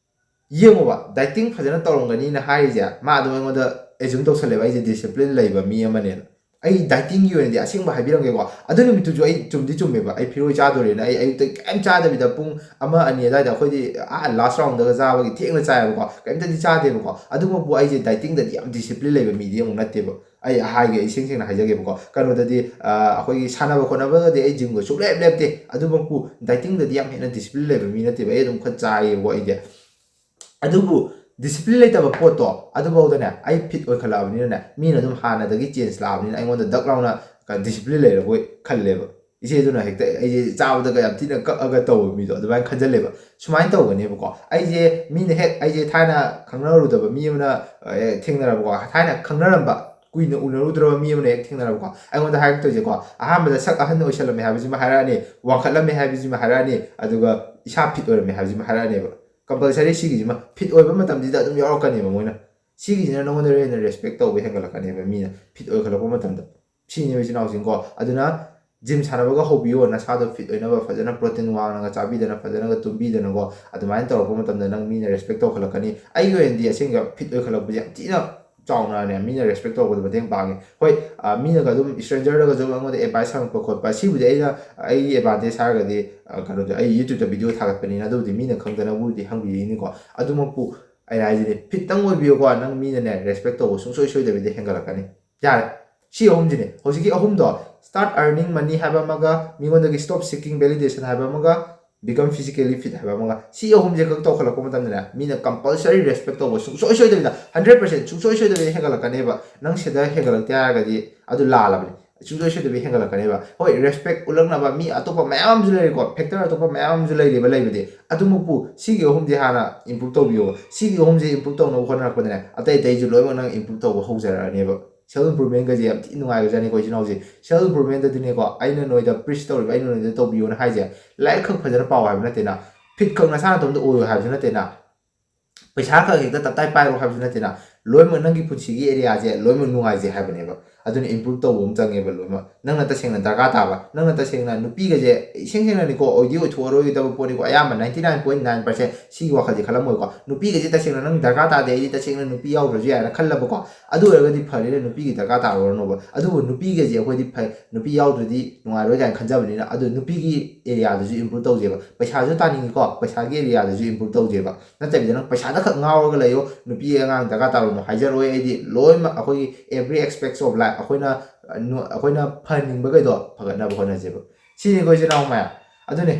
ꯌꯦꯡꯉꯣꯕ, ꯗꯥꯏꯇꯤꯡ ꯐꯖꯅ ꯇꯧꯔꯝꯒꯅꯤꯅ ꯍꯥꯏꯔꯤꯁꯦ, ꯃꯥ ꯑꯗꯨꯝ ꯑꯩꯉꯣꯟꯗ ꯑꯦꯖꯨꯝ ꯇꯧꯁꯜꯂꯦꯕ, ꯑꯩꯁꯦ ꯗꯤꯁꯤꯄ꯭ꯂꯤꯟ ꯂꯩꯕ ꯃꯤ ꯑꯃꯅꯦꯅ꯫ ꯑꯩ ꯗꯥꯏꯇꯤꯡꯒꯤ ꯑꯣꯏꯅꯗꯤ ꯑꯁꯦꯡꯕ ꯍꯥꯏꯕꯤꯔꯝꯒꯦꯀꯣ, ꯑꯗꯨ ꯅꯨꯃꯤꯠꯇꯨꯁꯨ ꯑꯩ ꯆꯨꯝꯗꯤ ꯆꯨꯝꯃꯦꯕ, ꯑꯩ ꯐꯤꯔꯣꯏ ꯆꯥꯗꯣꯔꯦꯅ ꯑꯩ ꯑꯌꯨꯛꯇ ꯀꯩꯝ ꯆꯥꯗꯕꯤꯗ ꯄꯨꯡ ꯑꯃ, ꯑꯅꯤ ꯑꯗꯨꯋꯥꯏꯗ, ꯑꯩꯈꯣꯏꯗꯤ ꯑꯥ ꯂꯥꯁ ꯔꯥꯎꯟꯗꯒ ꯆꯥꯕꯒꯤ ꯊꯦꯡꯅ ꯆꯥꯏꯌꯦꯕꯀꯣ, ꯀꯩꯝꯇꯗꯤ ꯆꯥꯗꯦꯕꯀꯣ꯫ ꯑꯗꯨꯃꯛꯄꯨ ꯑꯩꯁꯦ ꯗꯥꯏꯇꯤꯡꯗꯗꯤ ꯌꯥꯝ ꯗꯤꯁꯤꯄ꯭ꯂꯤꯟ ꯂꯩꯕ ꯃꯤꯗꯤ ꯑꯃꯨꯛ ꯅꯠꯇꯦꯕ꯫ ꯑꯩ ꯍꯥꯏꯒꯦ, ꯏꯁꯦꯡ ꯁꯦꯡꯅ ꯍꯥꯏꯖꯒꯦꯕꯀꯣ, ꯀꯩꯅꯣꯗꯗꯤ, ꯑ, ꯑꯩꯈꯣꯏꯒꯤ ꯁꯥꯟꯅꯕ ꯈꯣꯠꯅꯕꯒꯗꯤ ꯑꯩ ꯖꯤꯝꯒ ꯁꯨꯡꯂꯦꯞ ꯂꯦꯞꯇꯦ, ꯑꯗꯨꯃꯛꯄꯨ ꯗꯥꯏꯇꯤꯡꯗꯗꯤ ꯌꯥꯝ ꯍꯦꯟꯅ ꯗꯤꯁꯤꯄ꯭ꯂꯤꯟ ꯂꯩꯕ ꯃꯤ ꯅꯠꯇꯦꯕ꯫ ꯑꯩ ꯑꯗꯨꯝ ꯈꯔ ꯆꯥꯏꯌꯦꯕꯀꯣ ꯑꯩꯗꯤ꯫ ꯑꯗꯨꯕꯨ ꯗꯤꯁꯤꯄ꯭ꯂꯤꯟ ꯂꯩꯇꯕ ꯄꯣꯠꯇꯣ ꯑꯗꯨꯐꯥꯎꯗꯅꯦ, ꯑꯩ ꯐꯤꯠ ꯑꯣꯏꯈꯠꯂꯛꯑꯕꯅꯤꯅꯅꯦ, ꯃꯤꯅ ꯑꯗꯨꯝ ꯍꯥꯟꯅꯗꯒꯤ ꯆꯦꯟꯖ ꯂꯥꯛꯑꯕꯅꯤꯅ ꯑꯩꯉꯣꯟꯗ ꯗꯛ ꯂꯥꯎꯅ ꯗꯤꯁꯤꯄ꯭ꯂꯤꯟ ꯂꯩꯔꯕꯣꯏ ꯈꯜꯂꯦꯕ꯫ ꯏꯆꯦꯗꯨꯅ ꯍꯦꯛꯇ ꯑꯩꯁꯦ ꯆꯥꯕꯗꯒ ꯌꯥꯝ ꯊꯤꯅ ꯀꯛꯑꯒ ꯇꯧꯕ ꯃꯤꯗꯣ ꯑꯗꯨꯃꯥꯏꯅ ꯈꯟꯖꯜꯂꯦꯕ꯫ ꯁꯨꯃꯥꯏꯅ ꯇꯧꯒꯅꯦꯕꯀꯣ꯫ ꯑꯩꯁꯦ ꯃꯤꯅ ꯍꯦꯛ, ꯑꯩꯁꯦ ꯊꯥꯏꯅ ꯈꯪꯅꯔꯨꯗꯕ ꯃꯤ ꯑꯃꯅ, ꯑꯦ, ꯊꯦꯡꯅꯔꯕꯀꯣ, ꯊꯥꯏꯅ ꯈꯪꯅꯔꯝꯕ, ꯀꯨꯏꯅ ꯎꯅꯔꯨꯗ꯭ꯔꯕ ꯃꯤ ꯑꯃꯅ ꯍꯦꯛ ꯊꯦꯡꯅꯔꯕꯀꯣ, ꯑꯩꯉꯣꯟꯗ ꯍꯥꯏꯔꯛꯇꯣꯏꯁꯦꯀꯣ, ꯑꯍꯥꯟꯕꯗ ꯁꯛ ꯑꯍꯟ ꯑꯣꯏꯁꯜꯂꯝꯃꯦ ꯍꯥꯏꯕꯁꯤꯃ ꯍꯥꯏꯔꯛꯑꯅꯤ, ꯋꯥꯡꯈꯠꯂꯝꯃꯦ ꯍꯥꯏꯕꯁꯤꯃ ꯍꯥꯏꯔꯛꯑꯅꯤ, ꯑꯗꯨꯒ ꯏꯁꯥ ꯐꯤꯠ ꯑꯣꯏꯔꯝꯃꯦ ꯍꯥꯏꯕꯁꯤꯃ ꯍꯥꯏꯔꯛꯑꯅꯦꯕ꯫ ꯀꯝꯄꯜꯁꯔꯤ ꯁꯤꯒꯤꯁꯤꯃ ꯐꯤꯠ ꯑꯣꯏꯕ ꯃꯇꯝꯁꯤꯗ ꯑꯗꯨꯝ ꯌꯥꯎꯔꯛꯀꯅꯦꯕ ꯃꯣꯏꯅ꯫ ꯁꯤꯒꯤꯁꯤꯅ ꯅꯉꯣꯟꯗ ꯍꯦꯟꯅ ꯔꯦꯁꯄꯦꯛ ꯇꯧꯕ ꯍꯦꯟꯒꯠꯂꯛꯀꯅꯦꯕ ꯃꯤꯅ ꯐꯤꯠ ꯑꯣꯏꯈꯠꯂꯛꯄ ꯃꯇꯝꯗ꯫ ꯁꯤꯅꯦꯕ ꯏꯆꯤꯟ ꯏꯅꯥꯎꯁꯤꯡꯀꯣ꯫ ꯑꯗꯨꯅ ꯖꯤꯝ ꯁꯥꯟꯅꯕꯒ ꯍꯧꯕꯤꯌꯣ, ꯅꯁꯥꯗꯣ ꯐꯤꯠ ꯑꯣꯏꯅꯕ ꯐꯖꯅ ꯄ꯭ꯔꯣꯇꯤꯟ ꯋꯥꯡꯅꯒ ꯆꯥꯕꯤꯗꯅ ꯐꯖꯅꯒ ꯇꯨꯝꯕꯤꯗꯅꯀꯣ꯫ ꯑꯗꯨꯃꯥꯏꯅ ꯇꯧꯔꯛꯄ ꯃꯇꯝꯗ ꯅꯪ ꯃꯤꯅ ꯔꯦꯁꯄꯦꯛ ꯇꯧꯈꯠꯂꯛꯀꯅꯤ꯫ ꯑꯩꯒꯤ ꯑꯣꯏꯅꯗꯤ ꯑꯁꯦꯡꯕ ꯐꯤꯠ ꯑꯣꯏꯈꯠꯂꯛꯄꯁꯦ ꯌꯥꯝ ꯊꯤꯅ ꯆꯥꯎꯅꯅꯦ ꯃꯤꯅ ꯔꯦꯁꯄꯦꯛ ꯇꯧꯔꯛꯄꯗ ꯃꯇꯦꯡ ꯄꯥꯡꯉꯤ꯫ ꯍꯣꯏ, ꯑ, ꯃꯤꯅꯒ ꯑꯗꯨꯝ ꯏꯁꯇ꯭ꯔꯦꯟꯖꯔꯗꯒꯁꯨ ꯑꯩꯉꯣꯟꯗ ꯑꯦꯗꯚꯥꯏꯁ ꯍꯪꯉꯛꯄ ꯈꯣꯠꯄ, ꯁꯤꯕꯨꯗꯤ ꯑꯩꯅ, ꯑꯩꯒꯤ ꯑꯦꯗꯚꯥꯟꯇꯦꯖ ꯍꯥꯏꯔꯒꯗꯤ, ꯑ, ꯀꯩꯅꯣꯗꯣ, ꯑꯩ ꯌꯨꯇ꯭ꯌꯨꯕꯇ ꯚꯤꯗꯤꯑꯣ ꯊꯥꯒꯠꯄꯅꯤꯅ ꯑꯗꯨꯕꯨꯗꯤ ꯃꯤꯅ ꯈꯪꯗꯅꯕꯨꯗꯤ ꯍꯪꯕꯤꯔꯤꯅꯤꯀꯣ꯫ ꯑꯗꯨꯃꯛꯄꯨ ꯑꯩꯅ ꯍꯥꯏꯁꯤꯗꯤ ꯐꯤꯠꯇꯪ ꯑꯣꯏꯕꯤꯌꯨꯀꯣ, ꯅꯪ ꯃꯤꯅꯅꯦ ꯔꯦꯁꯄꯦꯛ ꯇꯧꯕ ꯁꯨꯡꯁꯣꯏ ꯁꯣꯏꯗꯕꯤꯗ ꯍꯦꯟꯒꯠꯂꯛꯀꯅꯤ꯫ ꯌꯥꯔꯦ꯫ ꯁꯤ ꯑꯍꯨꯝꯁꯤꯅꯦ꯫ ꯍꯧꯖꯤꯛꯀꯤ ꯑꯍꯨꯝꯗꯣ, start earning money ꯍꯥꯏꯕ ꯑꯃꯒ, ꯃꯤꯉꯣꯟꯗꯒꯤ stop seeking validation ꯍꯥꯏꯕ ꯑꯃꯒ, become physically fit ꯍꯥꯏꯕ ꯑꯃꯒ, ꯁꯤ ꯑꯍꯨꯝꯁꯦ ꯈꯛ ꯇꯧꯈꯠꯂꯛꯄ ꯃꯇꯝꯗꯅꯦ, ꯃꯤꯅ ꯀꯝꯄꯜꯁꯔꯤ ꯔꯦꯁꯄꯦꯛ ꯇꯧꯕ ꯁꯨꯡꯁꯣꯏ ꯁꯣꯏꯗꯕꯤꯗ, ꯍꯟꯗ꯭ꯔꯦꯠ ꯄꯥꯔꯁꯦꯟ ꯁꯨꯡꯁꯣꯏ ꯁꯣꯏꯗꯕꯤꯗ ꯍꯦꯟꯒꯠꯂꯛꯀꯅꯦꯕ꯫ ꯅꯪ ꯁꯤꯗ ꯍꯦꯟꯒꯠꯂꯛꯇꯦ ꯍꯥꯏꯔꯒꯗꯤ ꯑꯗꯨ ꯂꯥꯜꯂꯕꯅꯤ꯫ ꯁꯨꯡꯁꯣꯏ ꯁꯣꯏꯗꯕꯤ ꯍꯦꯟꯒꯠꯂꯛꯀꯅꯦꯕ꯫ ꯍꯣꯏ, ꯔꯦꯁꯄꯦꯛ ꯎꯠꯂꯛꯅꯕ ꯃꯤ ꯑꯇꯣꯞꯄ ꯃꯌꯥꯝ ꯑꯃꯁꯨ ꯂꯩꯔꯤꯀꯣ, ꯐꯦꯛꯇꯔ ꯑꯇꯣꯞꯄ ꯃꯌꯥꯝ ꯑꯃꯁꯨ ꯂꯩꯔꯤꯕ ꯂꯩꯕꯗꯤ꯫ ꯑꯗꯨꯃꯛꯄꯨ ꯁꯤꯒꯤ ꯑꯍꯨꯝꯁꯦ ꯍꯥꯟꯅ ꯏꯝꯄ꯭ꯔꯨꯞ ꯇꯧꯕꯤꯌꯣ꯫ ꯁꯤꯒꯤ ꯑꯍꯨꯝꯁꯦ ꯏꯝꯄ꯭ꯔꯨꯞ ꯇꯧꯅꯕ ꯍꯣꯠꯅꯔꯛꯄꯗꯅꯦ, ꯑꯇꯩ ꯑꯇꯩꯁꯨ ꯂꯣꯏꯅꯃꯛ ꯅꯪ ꯏꯝꯄ꯭ꯔꯨꯞ ꯇꯧꯕ ꯍꯧꯖꯔꯛꯑꯅꯦꯕ꯫ ꯁꯦꯜꯐ ꯏꯝꯄ꯭ꯔꯨꯞꯃꯦꯟꯒꯁꯦ ꯌꯥꯝ ꯊꯤ ꯅꯨꯡꯉꯥꯏꯈ꯭ꯔꯖꯥꯠꯅꯤꯀꯣ, ꯏꯆꯤꯟ ꯏꯅꯥꯎꯁꯦ꯫ ꯁꯦꯜꯐ ꯏꯝꯄ꯭ꯔꯨꯞꯃꯦꯟꯗꯗꯤꯅꯦꯀꯣ, ꯑꯩꯅ ꯅꯣꯏꯗ ꯄ꯭ꯔꯤꯁ ꯇꯧꯔꯤꯕ, ꯑꯩꯅ ꯅꯣꯏꯗ ꯇꯧꯕꯤꯌꯣꯅ ꯍꯥꯏꯁꯦ, ꯂꯥꯏꯔꯤꯛ ꯈꯛ ꯐꯖꯅ ꯄꯥꯎ ꯍꯥꯏꯕ ꯅꯠꯇꯦꯅ, ꯐꯤꯠ ꯈꯛ ꯅꯁꯥ ꯅꯇꯣꯝꯇ ꯑꯣꯏꯌꯣ ꯍꯥꯏꯕꯁꯨ ꯅꯠꯇꯦꯅ, ꯄꯩꯁꯥ ꯈꯛ ꯍꯦꯛꯇ ꯇꯞꯇꯥꯏ ꯄꯥꯏꯔꯣ ꯍꯥꯏꯕꯁꯨ ꯅꯠꯇꯦꯅ꯫ ꯂꯣꯏꯅꯃꯛ ꯅꯪꯒꯤ ꯄꯨꯟꯁꯤꯒꯤ ꯑꯦꯔꯤꯌꯥꯁꯦ ꯂꯣꯏꯅꯃꯛ ꯅꯨꯡꯉꯥꯏꯖꯩ ꯍꯥꯏꯕꯅꯦꯕ꯫ ꯑꯗꯨꯅ ꯏꯝꯄ꯭ꯔꯨꯞ ꯇꯧꯕ ꯑꯃ ꯆꯪꯉꯦꯕ ꯂꯣꯏꯅꯃꯛ꯫ ꯅꯪꯅ ꯇꯁꯦꯡꯅ ꯗꯔꯀꯥꯔ ꯇꯥꯕ, ꯅꯪꯅ ꯇꯁꯦꯡꯅ ꯅꯨꯄꯤꯒꯁꯦ ꯏꯁꯦꯡ ꯁꯦꯡꯅꯅꯤꯀꯣ, ꯑꯣꯏꯗꯤ ꯑꯣꯏꯊꯣꯛꯑꯔꯣꯏꯗꯕ ꯄꯣꯠꯅꯤꯀꯣ, ꯑꯌꯥꯝꯕ ninety nine point nine percent ꯁꯤꯒꯤ ꯋꯥꯈꯜꯁꯦ ꯈꯜꯂꯝꯃꯣꯏꯀꯣ꯫ ꯅꯨꯄꯤꯒꯁꯦ ꯇꯁꯦꯡꯅ ꯅꯪ ꯗꯔꯀꯥꯔ ꯇꯥꯗꯦ, ꯑꯩꯗꯤ ꯇꯁꯦꯡꯅ ꯅꯨꯄꯤ ꯌꯥꯎꯗ꯭ꯔꯁꯨ ꯌꯥꯏꯅ ꯈꯜꯂꯕꯀꯣ꯫ ꯑꯗꯨ ꯑꯣꯏꯔꯒꯗꯤ ꯐꯔꯦꯅꯦ, ꯅꯨꯄꯤꯒꯤ ꯗꯔꯀꯥꯔ ꯇꯥꯔꯨꯔꯅꯣꯕ꯫ ꯑꯗꯨꯕꯨ ꯅꯨꯄꯤꯒꯁꯦ ꯑꯩꯈꯣꯏꯗꯤ ꯐꯩ, ꯅꯨꯄꯤ ꯌꯥꯎꯗ꯭ꯔꯗꯤ ꯅꯨꯡꯉꯥꯏꯔꯣꯏ ꯀꯥꯏꯅ ꯈꯟꯖꯕꯅꯤꯅ, ꯑꯗꯨ ꯅꯨꯄꯤꯒꯤ ꯑꯦꯔꯤꯌꯥꯗꯁꯨ ꯏꯝꯄ꯭ꯔꯨꯞ ꯇꯧꯁꯦꯕ꯫ ꯄꯩꯁꯥꯁꯨ ꯇꯥꯅꯤꯡꯉꯤꯀꯣ, ꯄꯩꯁꯥꯒꯤ ꯑꯦꯔꯤꯌꯥꯗꯁꯨ ꯏꯝꯄ꯭ꯔꯨꯞ ꯇꯧꯁꯦꯕ꯫ ꯅꯠꯇꯕꯤꯗ ꯅꯪ ꯄꯩꯁꯥꯗ ꯈꯛ ꯉꯥꯎꯔꯒ ꯂꯩꯌꯣ, ꯅꯨꯄꯤ ꯑꯉꯥꯡ ꯗꯔꯀꯥꯔ ꯇꯥꯔꯨꯅꯨ ꯍꯥꯏꯖꯔꯣꯏ꯫ ꯑꯩꯗꯤ ꯂꯣꯏꯅꯃꯛ ꯑꯩꯈꯣꯏꯒꯤ every aspects of life, ꯑꯩꯈꯣꯏꯅ, ꯑ, ꯅꯨ-, ꯑꯩꯈꯣꯏꯅ ꯐꯍꯟꯅꯤꯡꯕꯈꯩꯗꯣ ꯐꯒꯠꯅꯕ ꯍꯣꯠꯅꯁꯦꯕ꯫ ꯁꯤꯅꯤꯀꯣ, ꯏꯆꯤꯟ ꯏꯅꯥꯎ ꯃꯌꯥꯝ꯫ ꯑꯗꯨꯅꯦ,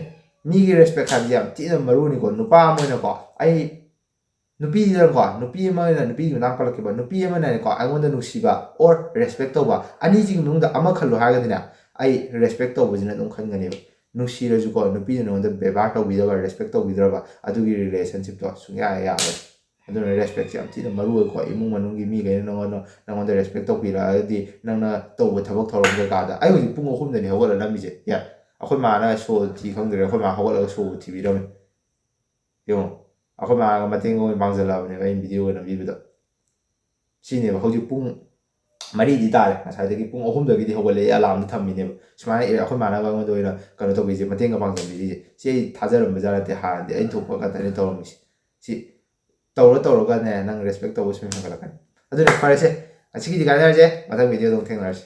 ꯃꯤꯒꯤ ꯔꯦꯁꯄꯦꯛ ꯍꯥꯏꯕꯁꯦ ꯌꯥꯝ ꯊꯤꯅ ꯃꯔꯨꯅꯤꯀꯣ꯫ ꯅꯨꯄꯥ ꯑꯃ ꯑꯣꯏꯅꯀꯣ, ꯑꯩ ꯅꯨꯄꯤꯗꯀꯣ, ꯅꯨꯄꯤ ꯑꯃꯅ, ꯅꯨꯄꯤꯒꯤ ꯃꯇꯥꯡ ꯄꯜꯂꯛꯈꯤꯕ, ꯅꯨꯄꯤ ꯑꯃꯅꯀꯣ, ꯑꯩꯉꯣꯟꯗ ꯅꯨꯡꯁꯤꯕ or ꯔꯦꯁꯄꯦꯛ ꯇꯧꯕ, ꯑꯅꯤꯁꯤꯒꯤ ꯃꯅꯨꯡꯗ ꯑꯃ ꯈꯜꯂꯣ ꯍꯥꯏꯔꯒꯗꯤꯅꯦ, ꯑꯩ ꯔꯦꯁꯄꯦꯛ ꯇꯧꯕꯁꯤꯅ ꯑꯗꯨꯝ ꯈꯟꯒꯅꯦꯕ꯫ ꯅꯨꯡꯁꯤꯔꯁꯨꯀꯣ, ꯅꯨꯄꯤꯅ ꯅꯉꯣꯟꯗ ꯕꯦꯕꯥꯔ ꯇꯧꯕꯤꯗꯕ, ꯔꯦꯁꯄꯦꯛ ꯇꯧꯕꯤꯗ꯭ꯔꯕ, ꯑꯗꯨꯒꯤ ꯔꯤꯂꯦꯁꯟꯁꯤꯞꯇꯣ ꯁꯨꯡꯌꯥ ꯌꯥꯔꯣꯏ꯫ ꯑꯗꯨꯅ ꯔꯦꯁꯄꯦꯛꯁꯦ ꯌꯥꯝ ꯊꯤꯅ ꯃꯔꯨ ꯑꯣꯏꯀꯣ꯫ ꯏꯃꯨꯡ ꯃꯅꯨꯡꯒꯤ ꯃꯤꯈꯩꯅ ꯅꯉꯣꯟꯗ ꯅꯉꯣꯟꯗ ꯔꯦꯁꯄꯦꯛ ꯇꯧꯕꯤꯔꯛꯑꯒꯗꯤ, ꯅꯪꯅ ꯇꯧꯕ ꯊꯕꯛ ꯊꯧꯔꯝ ꯀꯩꯀꯥꯗ, ꯑꯩ ꯍꯧꯖꯤꯛ ꯄꯨꯡ ꯑꯍꯨꯝꯗꯅꯤ ꯍꯧꯒꯠꯂꯛꯂꯝꯃꯤꯁꯦ꯫ ꯌꯥ, ꯑꯩꯈꯣꯏ ꯃꯥꯅ ꯁꯣ ꯊꯤ ꯈꯪꯗ꯭ꯔꯦ, ꯑꯩꯈꯣꯏ ꯃꯥ ꯍꯧꯒꯠꯂꯒ ꯁꯣꯕꯨ ꯊꯤꯕꯤꯔꯝꯃꯦ꯫ ꯌꯦꯡꯉꯣ, ꯑꯩꯈꯣꯏ ꯃꯥꯒ ꯃꯇꯦꯡ ꯑꯣꯏꯅ ꯄꯥꯡꯖꯜꯂꯛꯑꯕꯅꯦꯕ ꯑꯩꯅ ꯚꯤꯗꯤꯑꯣꯒ ꯅꯝꯕꯤꯕꯗꯣ꯫ ꯁꯤꯅꯦꯕ ꯍꯧꯖꯤꯛ ꯄꯨꯡ ꯃꯔꯤꯗꯤ ꯇꯥꯔꯦ, ꯉꯁꯥꯏꯗꯒꯤ ꯄꯨꯡ ꯑꯍꯨꯝꯗꯒꯤꯗꯤ ꯍꯧꯒꯠꯂꯛꯑꯦ, ꯑꯦꯂꯥꯔꯝꯗ ꯊꯝꯃꯤꯅꯦꯕ꯫ ꯁꯨꯃꯥꯏꯅ ꯑꯦ, ꯑꯩꯈꯣꯏ ꯃꯥꯅꯒ ꯑꯩꯉꯣꯟꯗ ꯑꯣꯏꯅ ꯀꯩꯅꯣ ꯇꯧꯕꯤꯁꯦ, ꯃꯇꯦꯡꯒ ꯄꯥꯡꯖꯟꯕꯤꯔꯤꯁꯦ, ꯁꯤ ꯑꯩ ꯊꯥꯖꯔꯝꯕꯖꯥꯠ ꯅꯠꯇꯦ꯫ ꯍꯥꯟꯅꯗꯤ ꯑꯩꯅ ꯊꯣꯛꯄ ꯈꯛꯇꯅꯤ ꯇꯧꯔꯝꯃꯤꯁꯦ꯫ ꯁꯤ ꯇꯧꯔ ꯇꯧꯔꯒꯅꯦ, ꯅꯪ ꯔꯦꯁꯄꯦꯛ ꯇꯧꯕ ꯁꯨꯝ ꯍꯦꯟꯒꯠꯂꯛꯀꯅꯤ꯫ ꯑꯗꯨꯅ ꯐꯔꯦꯁꯦ, ꯉꯁꯤꯒꯤꯗꯤ ꯀꯥꯏꯅꯔꯁꯦ, ꯃꯊꯪ ꯚꯤꯗꯤꯑꯣꯗ ꯑꯃꯨꯛ ꯊꯦꯡꯅꯔꯁꯦ꯫